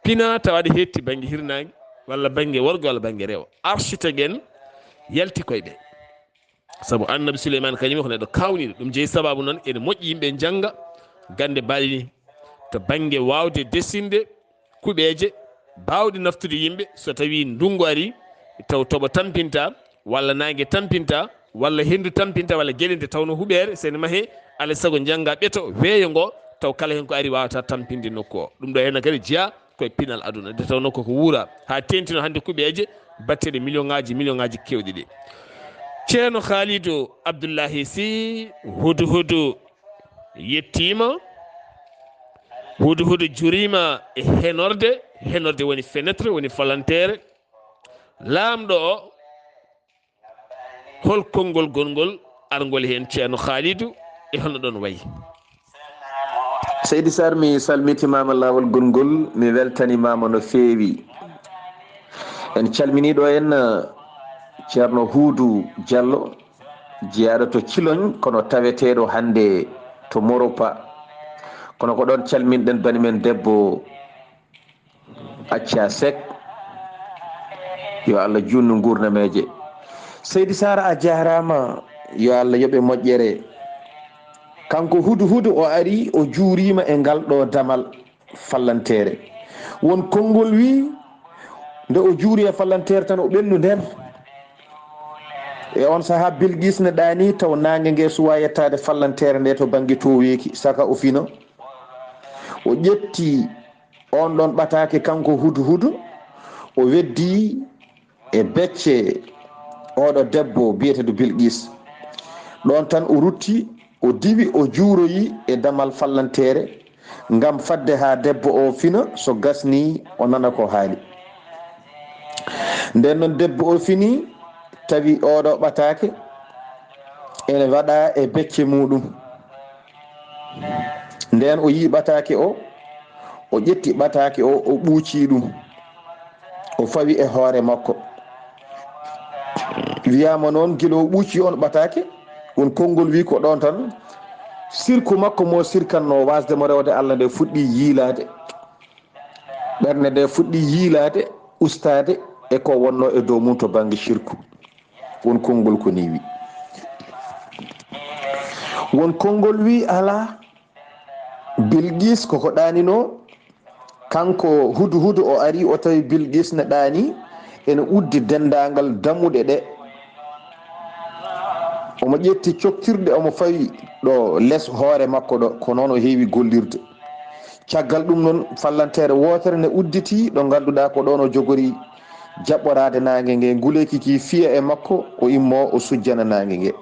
pina tawa aɗa heetti bannge hirnaange, walla bannge worgo, walla bannge rewo. Architecte en yalti koye ɓe. Sabu Annabi Suleymaana kañum ko neɗɗo kaawniiɗo. Ɗum jeyi sababu noon ene moƴƴi yimɓe njannga gannde mbaɗe ni, to bannge waawde desinde kuɓeeje baawɗe naftude yimɓe. So tawii ndunngu arii, taw toɓo tampinta, walla naange tampinta, walla henndu tampinta, walla geɗe, nde tawnoo huɓeere so ene mahee, alaa e sago njannga ɓeto weeyo ngo, taw kala heen ko ari waawata tampinde nokku o. Ɗum ɗo heen kadi jeyaa koye pinal aduna, nde tawnoo koko wuura haa teeŋtino hannde kuɓeeje batteɗe million ŋaaji, million ŋaaji keewɗi ɗi. Ceerno Haalidu Abdullahi Sih, Hudu Hudu yettiima, Hudu Hudu juriima e henorde, henorde woni fenêtre, woni falanteere. Laamɗo o, hol konngol gongol arngol heen Ceerno Haalidu, e hono ɗon wayi? Seydi Saar, mi salmitimaama laawol gongol, mi weltanimaama no feewi. En calminii ɗo en, eh, Ceerno Huudu Jallo, jeyaaɗo to Ciloñ, kono taweteeɗo hannde to Moropa. Kono ko ɗoon calminɗen bani men debbo Acca Seck, yo Allah juutnu nguurnameeje. Seydi Saar, a jaaraama, yo Allah yoɓe moƴƴere. Kanko Hudu Hudu o ari, o juuriima e ngal ɗo damal fallanteere. Won konngol wi, nde o juuri e fallanteere tan o ɓennu nder. E on sahaa Bilgis ne ɗaani taw naange nge suwaa yettaade fallanteere nde to bannge tooweeki, saka o fino. O ƴetti on ɗon ɓataake kanko Hudu Hudu, o weddi e becce oɗo debbo biyeteeɗo Bilqis. Ɗon tan o rutti, o diwi, o juuroyi e damal fallanteere, ngam fadde haa debbo o fina, so gasni o nana ko haali. Nden non debbo o fini, tawi oɗo ɓataake ene waɗa e becce muɗum. Nden o yi ɓataake o, o ƴetti ɓataake o, o ɓuuci ɗum, o fawi e hoore makko. Wiyaama noon, gila o ɓuuci on ɓataake, on konngol wi ko ɗon tan, sirku makko mo sirkanno wasde mo rewde Allah nde fuɗɗi yiilaade. Ɓernde nde fuɗɗi yiilaade, ustaade e ko wonno e dow mum to bannge sirku. Won konngol ko ni wi. Won konngol wi alaa. Bilqis koko ɗaanino, kanko Hudu Hudu o ari, o tawi Bilqis ne ɗaani, ene uddi denndaangal dammuɗe ɗe. Omo ƴetti coktirɗe, omo fawi ɗo les hoore makko ɗo, ko noon o heewi gollirde. Caggal ɗum noon, fallanteere wootere ne udditi, ɗo ngannduɗaa ko ɗoon o jogori jaɓɓoraade naange nge, nguleeki ki fiya e makko, o immo o sujjana naange nge.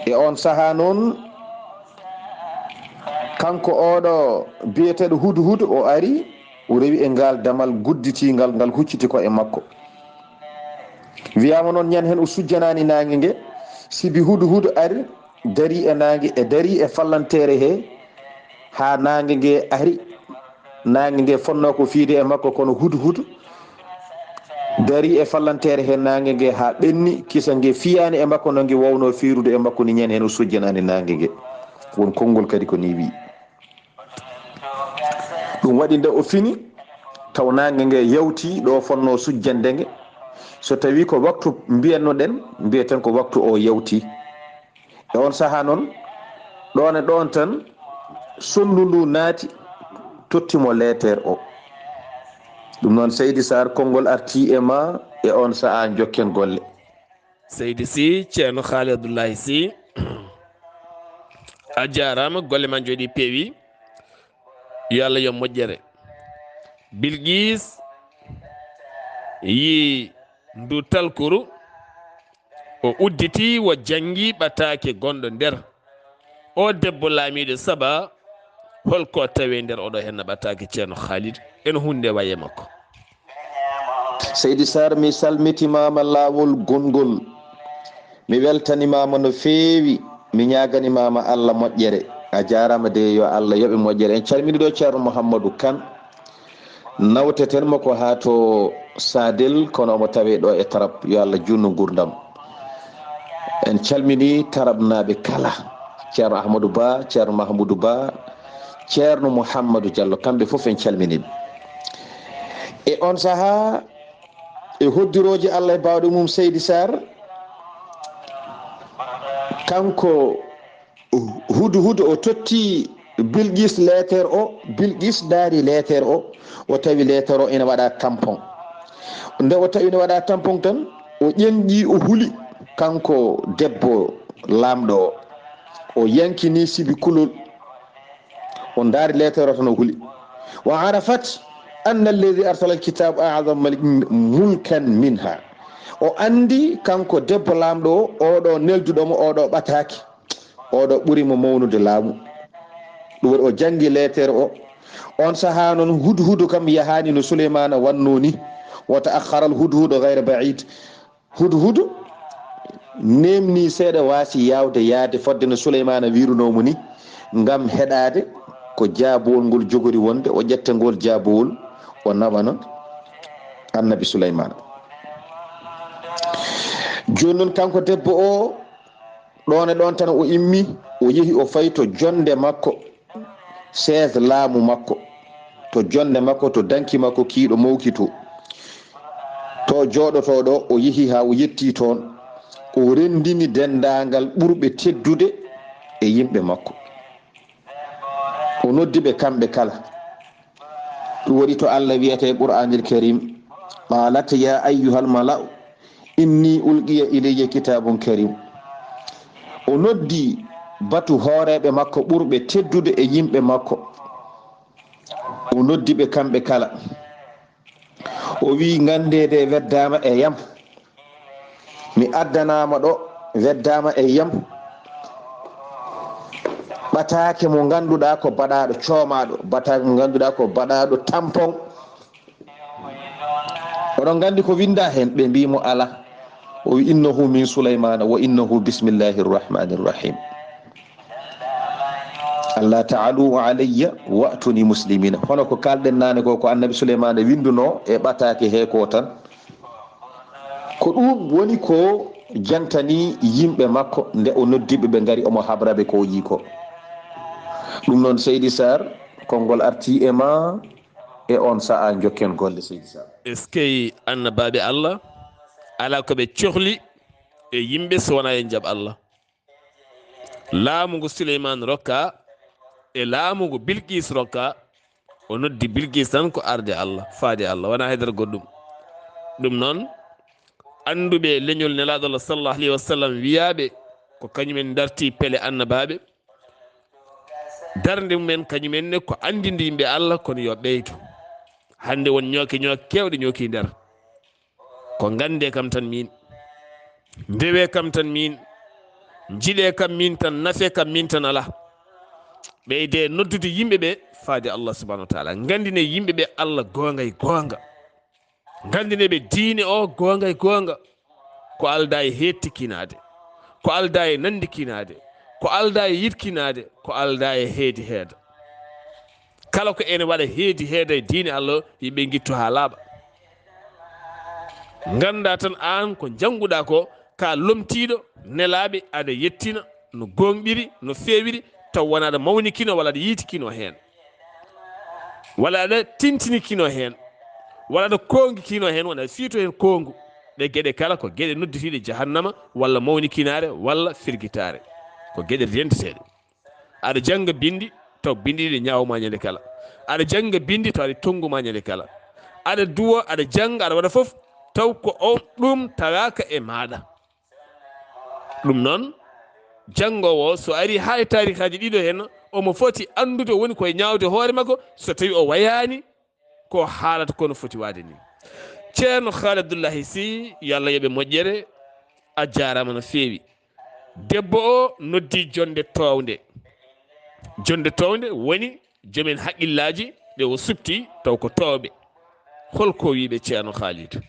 E on sahaa noon, kanko oɗo biyeteeɗo Hudhud, o ari, o rewi e ngal damal gudditiingal, ngal hucciti ko e makko. Wiyaama noon, ñande heen o sujjanaani naange nge, sibi Hudhud ari, dari e naange, e dari e fallanteere he, haa naange nge ari. Naange nge fonnoo ko fiyde e makko, kono Hudhud dari e fallanteere he naange nge haa ɓenni, kisa nge fiyaani e makko no nge wawnoo fiyrude e makko ni, ñande heen o sujjanaani naange nge. Won konngol kadi ko ni wiyi. Ɗum waɗi nde o fini, taw naange nge yawti ɗo fonnoo sujjande nge. So tawii ko waktu mbiyanno-ɗen, mbiyeten ko waktu o yawti. E on sahaa noon, ɗoon e ɗoon tan, sonndu ndu naati, totti mo leeter o. Ɗum noon, Seydi Sarr, konngol artii e ma e on sahaa, njokken golle. Seydi Sy, Ceerno Haali Abdullahi Sy, a jaaraama, golle ma njooɗii peewi. Yo Allah yo moƴƴere. Bilqiis yii ndu talkuru, o udditi, o janngi ɓataake gonɗo nder. O debbo laamiiɗo Saba, hol ko tawi nder oɗo henna ɓataake, Ceerno Khalid? Eno hunde waye makko. Seydi Sarr, mi salmitimaama laawol gonngol. Mi weltanimaama no feewi. Mi ñaaganimaama Allah moƴƴere. A jaaraama de, yo Allah yoɓe moƴƴere. En calmini ɗo Ceerno Mouhamadou Kane. Nawteten mo ko haa to Sadel, kono omo tawe ɗo e Tarab. Yo Allah juutnu nguurndam. En calmini Tarabnaaɓe kala. Ceerno Ahmadou Ba, Ceerno Mahmoudou Ba, Ceerno Mouhamadou Diallo, kamɓe fof en calmini ɓe. E on sahaa, e hoddirooji Allah e baawɗe mum, Seydi Sarr, kanko Hudhud o totti Bilqiis leeter o, Bilqiis ndaari leeter o, o tawi leeter o ina waɗa tampon. Nde o tawi ina waɗa tampon tan, o ƴeŋƴi, o huli, kanko debbo laamɗo o. O yankini sibi kulol. O ndaari leeter o tan, o huli. Wa arafat anna alladhi arsala alkitab a'zamu malik-, mulkan minha. O anndi kanko debbo laamɗo o, oɗo nelduɗo mo, oɗo ɓataake. Oɗo ɓuri mo mawnude laamu. Ɗum waɗi o janngi leeter o. On sahaa noon, Hudhud kam yahaani no Suleymaana wannoo ni. Wa ta'akhkhara al-hudhud ghayra ba'id. Hudhud neemni seeɗa, waasi yaawde yaade fodde no Suleymaana wiirunoo mo ni, ngam heɗaade ko jaabuwol ngol jogori wonde, o ƴetta ngol jaabuwol, o nawana Annabi Suleymaana. Jooni noon, kanko debbo o, ɗoon e ɗoon tan o immi, o yehi, o fayi to jonnde makko, chaise laamu makko, to jonnde makko, to danki makko kiiɗo mawki to. To jooɗotoo ɗo, o yehi haa o yettii toon, o renndini denndaangal ɓurɓe teddude e yimɓe makko. O noddi ɓe kamɓe kala. Ɗum waɗi to Allah wiyata e Qur'aanil Karim, "Qaalat ya ayyuhal mala'u inni ulqiya ilayya kitaabun karim." O noddi batu hooreeɓe makko ɓurɓe teddude e yimɓe makko. O noddi ɓe kamɓe kala. O wi'i, "Nganndeede weddaama e yam. Mi addanaama ɗo, weddaama e yam. Ɓataake mo ngannduɗaa ko baɗaaɗo, coomaaɗo. Ɓataake mo ngannduɗaa ko baɗaaɗo tampon." Oɗon nganndi ko winndaa heen? Ɓe mbii mo, "Alaa." O wi, "Innahu min Sulaymaana wa innahu bismillahi rrahmani rrahim. Alla ta'alu alayya wa'tuni muslimina." Hono ko kaalɗen naane ko, ko Annabi Sulaymaana winndunoo e ɓataake hee ko tan. Ko ɗum woni ko jantani yimɓe makko nde o noddiɓe, ɓe ngari omo habraɓe ko o yii ko. Ɗum noon, Seydi Sarr, konngol artii e ma. E on sa'a, njokken golle, Seydi Sall. Eskey, annabaaɓe Allah, alaa ko ɓe cohli e yimɓe so wonaa yo njaɓ Allah. Laamu ngu Suleymaan rokka e laamu ngu Bilqiis rokka, o noddi Bilqiis tan ko arde Allah, faade Allah, wonaa haydara goɗɗum. Ɗum noon, annduɓe leñol Nelaaɗo Allah sallallahu alayhi wa sallam wiyaaɓe ko kañumen darti pele annabaaɓe, darnde mumen kañumen ne ko anndinde yimɓe Allah, kono yo ɓeydo. Hannde won ñooke ñooke keewɗe ñooki nder. Ko nganndee kam tan miin, ndewee kam tan miin, Njiɗee kam min tan, nafee kam min tan alaa. Ɓeydee noddude yimɓe ɓe faade Allah subhanahu wa taala. Nganndinee yimɓe ɓe Allah goonga e goonga. Nganndinee ɓe diine o goonga e goonga. Ko aldaa e heedtikinaade, ko aldaa e nanndikinaade, ko aldaa e yiɗkinaade, ko aldaa e heedi heeda. Kala ko ene waɗa heedi heeda e diine Allah, yimɓe ngittu haa laaɓa. Nganndaa tan aan ko njannguɗaa ko, ka lomtiiɗo nelaaɓe, aɗa yettina no gooŋɗiri, no feewiri, taw wona aɗa mawnikino walla aɗa yiitikino heen, walla aɗa tintinikino heen, walla aɗa koongikino heen, wona fiito heen koongu. Ɗe geɗe kala ko geɗe nodditiiɗe jahannama, walla mawnikinaare, walla firgitaare. Ko geɗe renteteeɗe. Aɗa jannga binndi, taw binndi ɗi ñaawma ñande kala. Aɗa jannga binndi, taw aɗa tonnguma ñande kala. Aɗa duwa, aɗa jannga, aɗa waɗa fof, taw ko on ɗum tawaaka e maaɗa. Ɗum noon, janngoowo o, so ari haa e taarihaaji ɗiɗo heen, omo foti anndude woni koye ñaawde hoore makko, so tawi o wayaani ko haalata ko no foti waade ni. Ceerno Khaali Abdullahi Sy, yo Allah yoɓe moƴƴere, a jaaraama no feewi. Debbo o noddi jonnde toownde. Jonnde toownde woni joom en haqqillaaji ɓe o suɓti taw ko toowɓe. Hol ko wiiɓe Ceerno Khalid?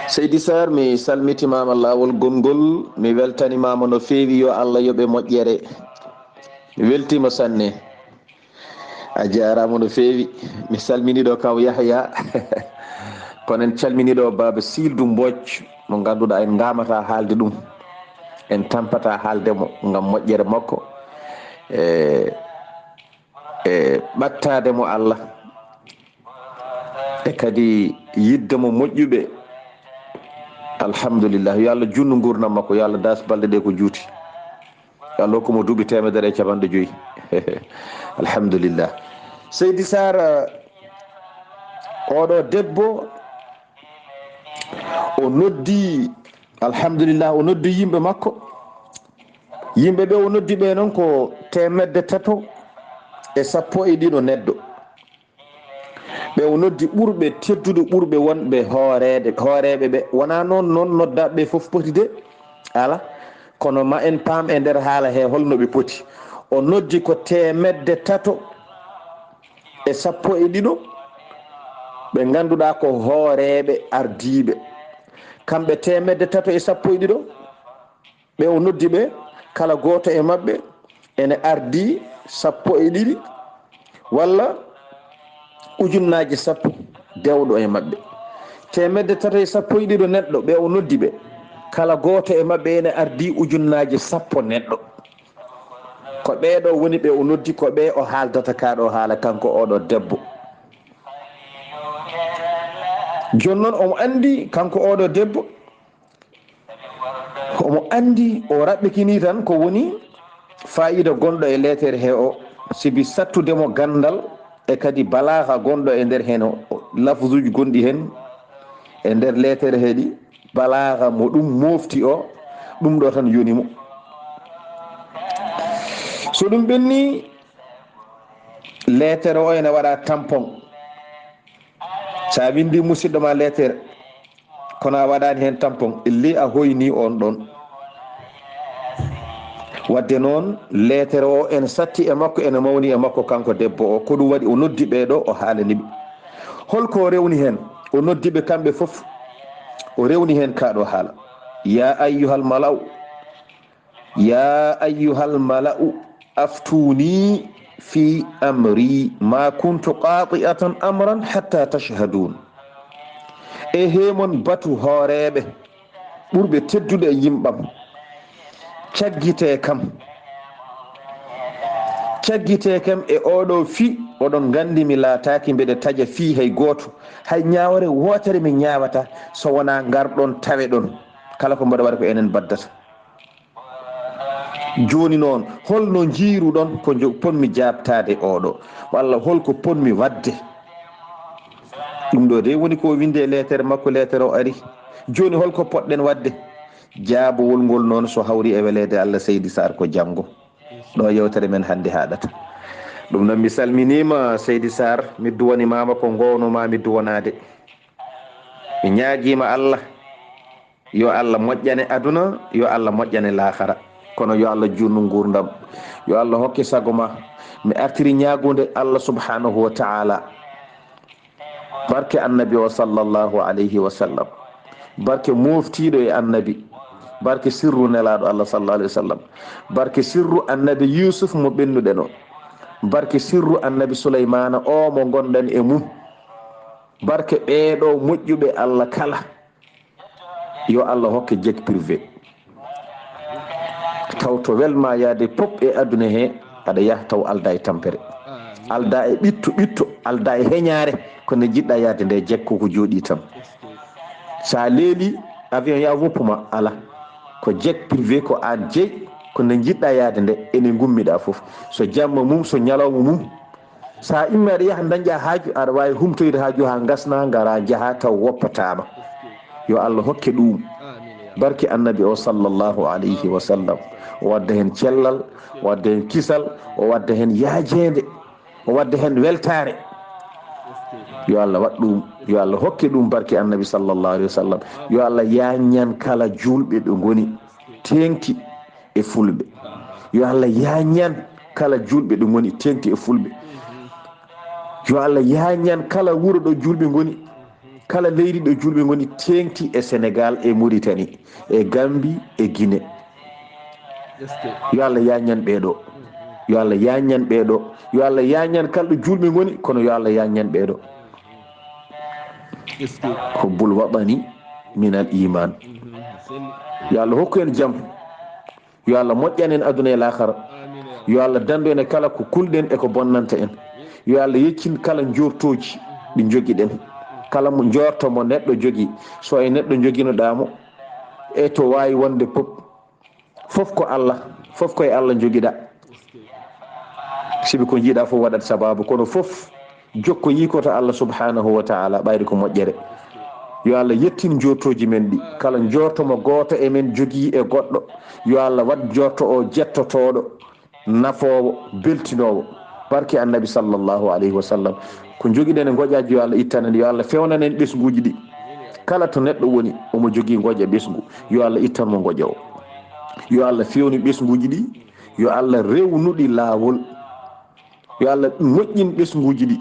Seydi Sarr, mi salmitimaama laawol gonngol, mi weltanimaama no feewi, yo Allah yoɓe moƴƴere. Mi weltiima sanne. A jaaraama no feewi. Mi salmini ɗo kaw Yahya. Kono en calmini ɗo Baaba Siildu Mbooc, mo ngannduɗaa en ngaamata haalde ɗum. En tampata haalde mo ngam moƴƴere makko. E, e ɓattaade mo Allah. E kadi yidde mo moƴƴuɓe. Alhamdulillah. Yo Allah junnu nguurndam makko. Yo Allah daas balɗe ɗe ko juuti. Yo Allah hokku mo duuɓi teemedere e capanɗe joyi. Alhamdulillah. Seydi Sarr, oɗo debbo, o noddi, alhamdulillah, o noddi yimɓe makko. Yimɓe ɓe o noddi ɓe noon ko teemedde tato e sappo e ɗiɗo neɗɗo. Ɓe o noddi ɓurɓe teddude, ɓurɓe wonɓe hooreede, hooreeɓe ɓe. Wonaa noon, noon noddaaɓe ɓe fof poti de. Ala. Kono ma en paam e nder haala he holno ɓe poti. O noddi ko teemedde tato e sappo e ɗiɗo ɓe ngannduɗaa ko hooreeɓe ardiiɓe. Kamɓe teemedde tato e sappo e ɗiɗo, ɓe o noddi ɓe, kala gooto e maɓɓe ene ardii sappo e ɗiɗi walla ujunnaaji sappo dewɗo e maɓɓe. Teemedde tato e sappo e ɗiɗo neɗɗo, ɓe o noddi ɓe, kala gooto e maɓɓe ene ardii ujunnaaji sappo neɗɗo. Ko ɓee ɗo woni ɓe o noddi, ko ɓe o haaldata kaa ɗo haala, kanko oɗo debbo. Jooni noon omo anndi, kanko oɗo debbo, omo anndi, o raɓɓikinii tan ko woni faayiida gonɗo e leetere he o, sibi sattude mo ganndal e kadi balaaha gonɗo e nder heen o, lafzuuji gonɗi heen e nder leetere he ɗi, balaaha mo ɗum moofti o, ɗum ɗo tan yoni mo. So ɗum ɓenni, leetere o ene waɗa tampon. So a winndi musidɗo ma leetere, kono a waɗaani heen tampon, illi a hoyni on ɗon. Wadde noon, leetere o ene satti e makko, ene mawni e makko, kanko debbo o. Ko ɗum waɗi o noddi ɓee ɗo, o haalani ɓe. Hol ko o rewni heen? O noddi ɓe kamɓe fof, o rewni heen kaa ɗo haala. Ya ayyuhal mala'u, يا أيها الملأ أفتوني في أمري ما كنت قاطعة أمرا حتى تشهدون. E hee mon batu hooreeɓe ɓurɓe teddude e yimɓam, caggitee kam, caggitee kam e oɗo fii, oɗon nganndi mi laataaki mbeɗa taƴa fii hay gooto, hay ñaawre wootere mi ñaawata so wonaa ngarɗon taweɗon, kala ko mbaɗa waɗa ko enen baddata. Jooni noon, hol no njiiruɗon ko njo-, potmi jaabtaade oɗo, walla hol ko potmi waɗde? Ɗum ɗo de woni ko o winndi e leetere makko, leetere o ari. Jooni hol ko potɗen waɗde? Jaabowol ngol noon so hawri e weleede Allah, Seydi Saar, ko janngo. Ɗo yeewtere men hannde haaɗata. Ɗum noon mi salminiima Seydi Saar, mi duwanimaama ko ngoownomaa mi duwanaade. Mi ñaagiima Allah Yo Allah moƴƴane aduna, yo Allah moƴƴane laakhara. Kono yo Allah juutnu nguurndam. Yo Allah hokke sago ma. Mi artiri ñaagude Allah subhanahu wa ta'ala. Barke annabi o sallallahu alayhi wa sallam. Barke moftiiɗo e annabi. Barke sirru nelaaɗo Allah sallallahu alayhi wa sallam. Barke sirru annabi Yusuf mo ɓennuɗen o. Barke sirru annabi Sulaymana o mo ngonɗen e mum. Barke ɓeeɗo moƴƴuɓe Allah kala. Yo Allah hokke jeg privé. Taw to welma yaade pop e aduna he, aɗa yaha taw alda e tampere. Alda e ɓitto, ɓitto, alda e heñaare, ko nde jiɗɗa yaade nde jeg ko ko jooɗi tan. Sa leeli avion ya woppuma, ala. Ko jeg privé ko an jeyi, ko nde jiɗɗa yaade nde, ene ngummiɗa fof. So jamma mum, so ñalawma mum. Sa immi aɗa yaha dañƴa haaju, aɗa waawi humtoyde haaju haa ngasna, ngara njaha taw woppataama. Yo Allah hokke ɗum. Barke annabi o sallallahu alayhi wa sallam. O wadda hen cellal, o wadda hen kisal, o wadda hen yaajeende, o wadda hen weltaare. Yo Allah waɗ ɗum, yo Allah hokke ɗum barke annabi sallallahu alayhi wa sallam. Yo Allah yaññan kala julɓe ɓe ngoni teeŋti e fulɓe. Yo Allah yaññan kala julɓe ɗo ngoni teeŋti e fulɓe. Yo Allah yaññan kala wuro ɗo julɓe ngoni, kala leydi ɗo julɓe ngoni teeŋti e Senegal, e Mauritanie, e Gambie, e Guinée. Yo Allah yaññan ɓeeɗo. Yo Allah yaññan ɓeeɗo. Yo Allah yaññan kala ɗo julɓe ngoni, kono yo Allah yaññan ɓeeɗo. Hubbul waɗani minal iman. Yo Allah hokku en jam. Yo Allah moƴƴan en aduna e laakhara. Yo Allah dandu en e kala ko kulɗen e ko bonnanta en. Yo Allah yeccin kala njortooji ɗi njogiɗen. Kala mo njorto mo neɗɗo jogi, so e neɗɗo njoginoɗa mo, e to waawi wonde pop, fof ko Allah, fof ko e Allah njogiɗa. Sibi ko jiiɗa fof waɗat sababu, kono fof jokko yii ko to Allah subhanahu wa ta'ala, ɓayri ko moƴƴere. Yo Allah yettin njortooji men ɗi. Kala njorto mo gooto e men jogii e goɗɗo, yo Allah waɗ njorto o jettotooɗo, nafoowo, beltinoowo. Barke annabi sallallahu alayhi wa sallam. Ko njogiɗen e ngoƴaaji, yo Allah ittan en, yo Allah fewnan en ɓesnguuji ɗi. Kala to neɗɗo woni, omo jogii ngoƴa ɓesngu, yo Allah ittan mo ngoƴa o. Yo Allah fewnu ɓesnguuji ɗi, yo Allah rewnu ɗi laawol. Yo Allah moƴƴin ɓesnguuji ɗi.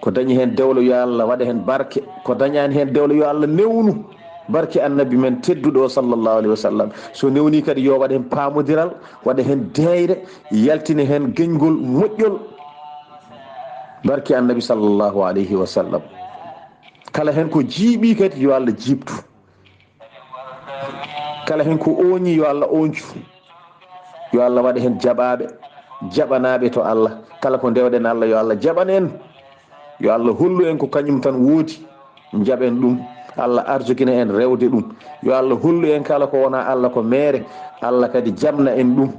Ko dañi heen dewlo, yo Allah waɗa heen barke. Ko dañaani heen dewlo, yo Allah newnu barke annabi men tedduɗo o, sallallahu alayhi wa sallam. So newni kadi, yo waɗa heen paamodiral, waɗa heen deeyre, yaltina heen geñgol moƴƴol. Barke annabi, sallallahu alayhi wa sallam. Kala heen ko jiiɓi kadi, yo Allah jiiɓtu. Kala heen ko ooñi, yo Allah ooñcu. Yo Allah waɗa heen jaɓaaɓe, jaɓanaaɓe to Allah. Kala ko ndewɗen Allah, yo Allah jaɓan en. Yo Allah hollu en ko kañum tan woodi, njaɓen ɗum. Allah arsukina en rewde ɗum. Yo Allah hollu en kala ko wona Allah ko meere, Allah kadi jaɓna en ɗum.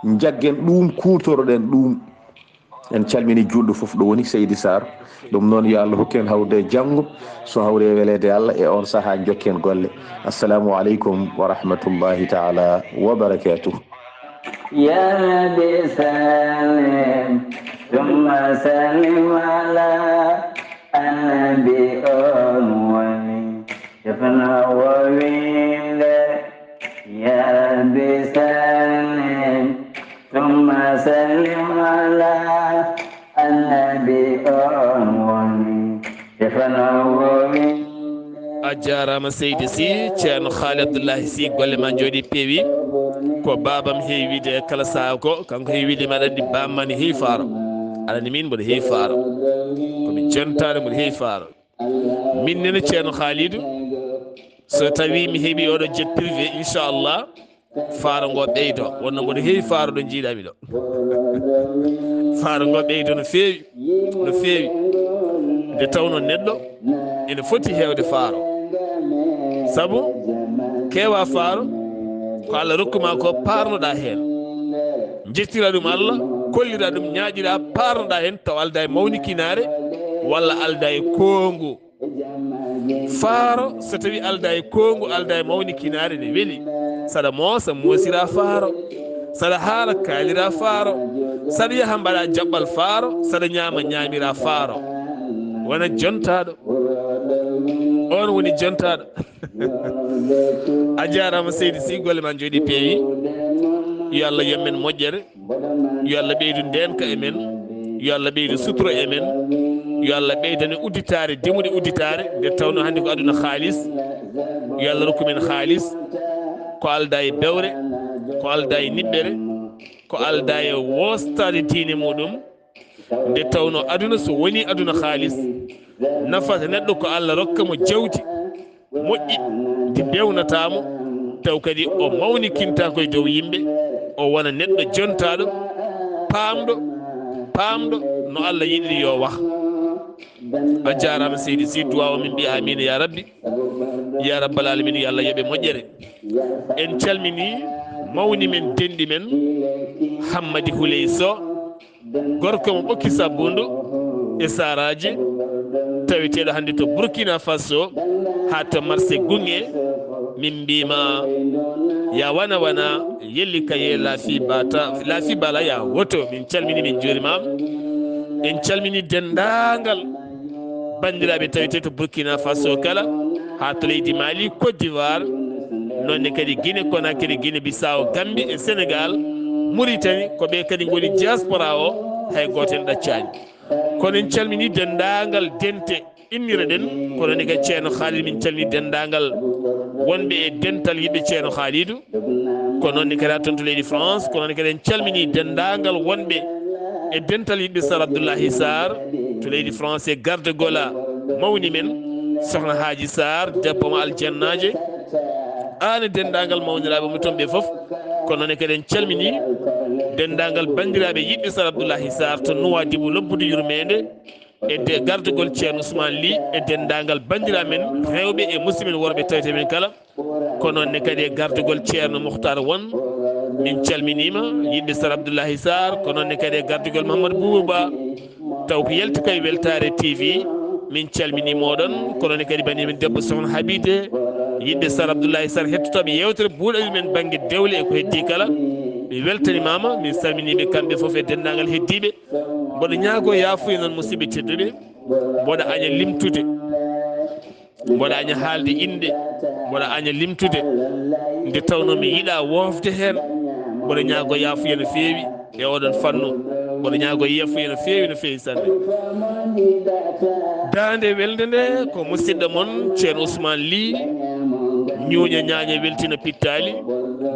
Njaggen ɗum, kuutoroɗen ɗum. En calmini juulɗo fof ɗo woni, Seydi Sarr. Ɗum noon, yo Allah hokku en hawrude e janngo, so hawri e weleede Allah, e on sahaa njokken golle. Assalamu aleykum wa rahmatullahi taala wa barakatuh. يا رب سلم ثم سلم على النبي أول شفنا وويل. يا رب سلم ثم سلم على النبي أول شفنا وويل. A jaaraama, Seydi Sy. Ceerno Haali Abdullahi Sy, golle ma njooɗi peewi. Ko baabam heewi wiide kala sahaa ko, kanko heewi wiide mi aɗa anndi baamma ne heewi faaro. Aɗa anndi min mboɗo heewi faaro. Ko mi jontaade mboɗo heewi faaro. Min nene Ceerno Haalidu, so tawi mi heɓi oɗo jet privé, inchallah, faaro ngo ɓeydo. Wonno mboɗo heewi faaro ɗo njiiɗami ɗo. Faaro ngo ɓeydo no feewi, no feewi. Nde tawno neɗɗo ene foti heewde faaro. Sabu keewa faaro, ko Allah rokkuma ko, paarnoɗa heen. Njettira ɗum Allah, kollira ɗum, ñaaƴira, paarnoɗa heen, taw alda e mawnikinaare walla alda e koongu. Faaro, so tawi alda e koongu, alda e mawnikinaare, ne weli. Saɗa moosa, moosira faaro. Saɗa haala, kaalira faaro. Saɗa yaha, mbaɗa jaɓɓal faaro. Saɗa ñaama, ñaamira faaro. Wona jontaɗo. On woni jontaaɗo. A jaaraama, seydi Sy, golle ma njooɗi, peewi. Yo Allah yam men moƴƴere. Yo Allah ɓeydu ndeenka e men. Yo Allah ɓeydu sutura e men. Yo Allah ɓeydane udditaare, demuɗe udditaare, nde tawno hannde ko aduna haalis. Yo Allah rokku men haalis, ko aldaa e bewre, ko aldaa e niɓɓere, ko aldaa e woostaade diine muɗum. Nde tawno aduna, so woni aduna haalis, nafata neɗɗo ko Allah rokka mo jawdi moƴƴi, ndi bewnataa mo, taw kadi o mawnikintaa koye dow yimɓe, o wona neɗɗo jontaaɗo, paamɗo, paamɗo no Allah yiɗiri yo wah. A jaaraama, seydi Sy, duwaaw o min mbiya amiin ya rabbi, ya rabbal aalamiin, yo Allah yoɓe moƴƴere. En calminii mawni men, denɗi men, Hammadi Huley Sow, gorko mo Ɓokki Sabbundu e Saraaji, taweteeɗo hannde to Burkina Faso, haa to marché Gunge. Min mbiima, ya wana wana, yelli kaye laafi bata, laafi bala ya woto. Min calmini, min njuurima. En calmini denndaangal banndiraaɓe tawetee to Burkina Faso kala, haa to leydi Mali, Côte d'Ivoire, noon ne kadi Guinée Conakry, Guinée Bissau, Gambie e Sénégal, Mauritanie, ko ɓe kadi ngoni diaspora o, hay gooto en ɗaccaani. Kono en calmini denndaangal dente innire ɗen, kono ne kadi Ceerno Khalid, min calmini denndaangal wonɓe e dental yiɗɓe Ceerno Khalidou. Ko noon ne kadi haa toon to leydi France, ko noon ne kadi en calmini denndaangal wonɓe e dental yiɗɓe Sar Abdoulahi Sarr to leydi France, e gardagol a mawni men, Sohna Haaji Sarr, debbo mo aljannaaje, aan e denndaangal mawniraaɓe mo toon ɓe fof. Ko noon ne kadi en calmini denndaangal banndiraaɓe yiɗɓe Sar Abdoulahi Sarr to Nouadhibou, lobbudu yurmeende, e de gardagol Ceerno Ousmane Ly e denndaangal banndiraaɓe men rewɓe e musidɓe men worɓe tawetee men kala. Ko noon ne kadi e gardagol Ceerno Mukhtar Won, min calminiima, yiɗɓe Sar Abdoulahi Sarr, ko noon ne kadi e gardagol Mamadou Boubou Ba, taw ko yalti ko e Weltaare T V, min calminii mooɗon, ko noon ne kadi banii men debbo Sohna Habide, yiɗɓe Sar Abdoulahi Sarr, hettotooɓe yeewtere buuɗawel men bannge dewle e ko heddii kala. Mi weltanimaama, min salminii ɓe kamɓe fof e denndaangal heddiiɓe. Mboɗo ñaagoo yaafuya noon, musidɓe tedduɓe, mboɗo aña limtude, mboɗo aña haalde innde, mboɗo aña limtude, nde tawnoo mi yiɗaa woofde heen. Mboɗo ñaagoo yaafuya no feewi e oɗon fannu, mboɗo ñaagoo yaafuya no feewi, no feewi sanne. Daande welnde nde ko musidɗo mon Ceerno Ousmane Ly, ñuuña ñaaña weltina pittaali,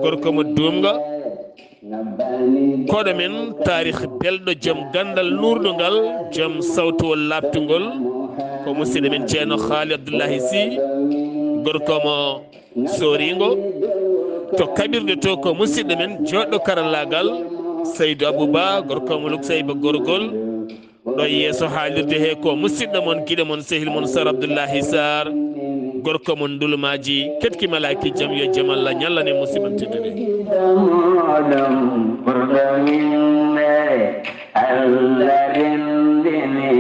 gorko mo duumga. Koɗo men, taarih belɗo, joom ganndal nuurɗungal, joom sawtuwol laaɓtungol, ko musidɗo men Ceerno Khaali Abdullahi Sy, gorko mo Sooringo. To kaɓirɗe to, ko musidɗo men, joɗɗo karallaagal, Seydou Abou Ba, gorko mo Luksayba Gorgol. Ɗo yeeso haalirde he ko musidɗo mon, giɗo mon, sehil mon, Sar Abdullahi Sarr, gorko mon Ndulumaaji, ketki malaaki, jam yo jam Allah ñallan e musidɓe tedduɓe. Giɗo moɗon ɓurɗo winde, Allah renndini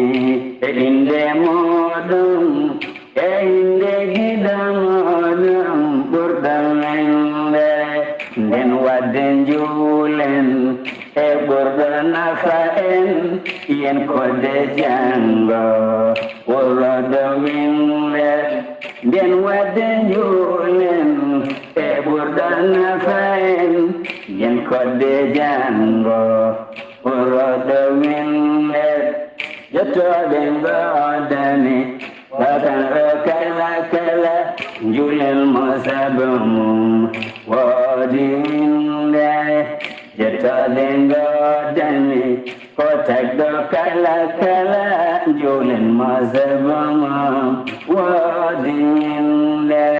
e innde moɗon, e innde giɗo moɗon ɓurɗo winde, nden wadde njuulen e ɓurɗo nafa en, yen kodde janngo, ɓurɗo winde. Nden wadde njuulen e ɓurɗo nafa en, yen kodde janngo, ɓurɗo winde. Jottooɓe ngoodani, watanɗo kala kala, njuulen mo sabu mum woodi winde. Jettooɗe ngoodani, ko tagɗo kala kala, njuulen mo sabu mum woodi winde.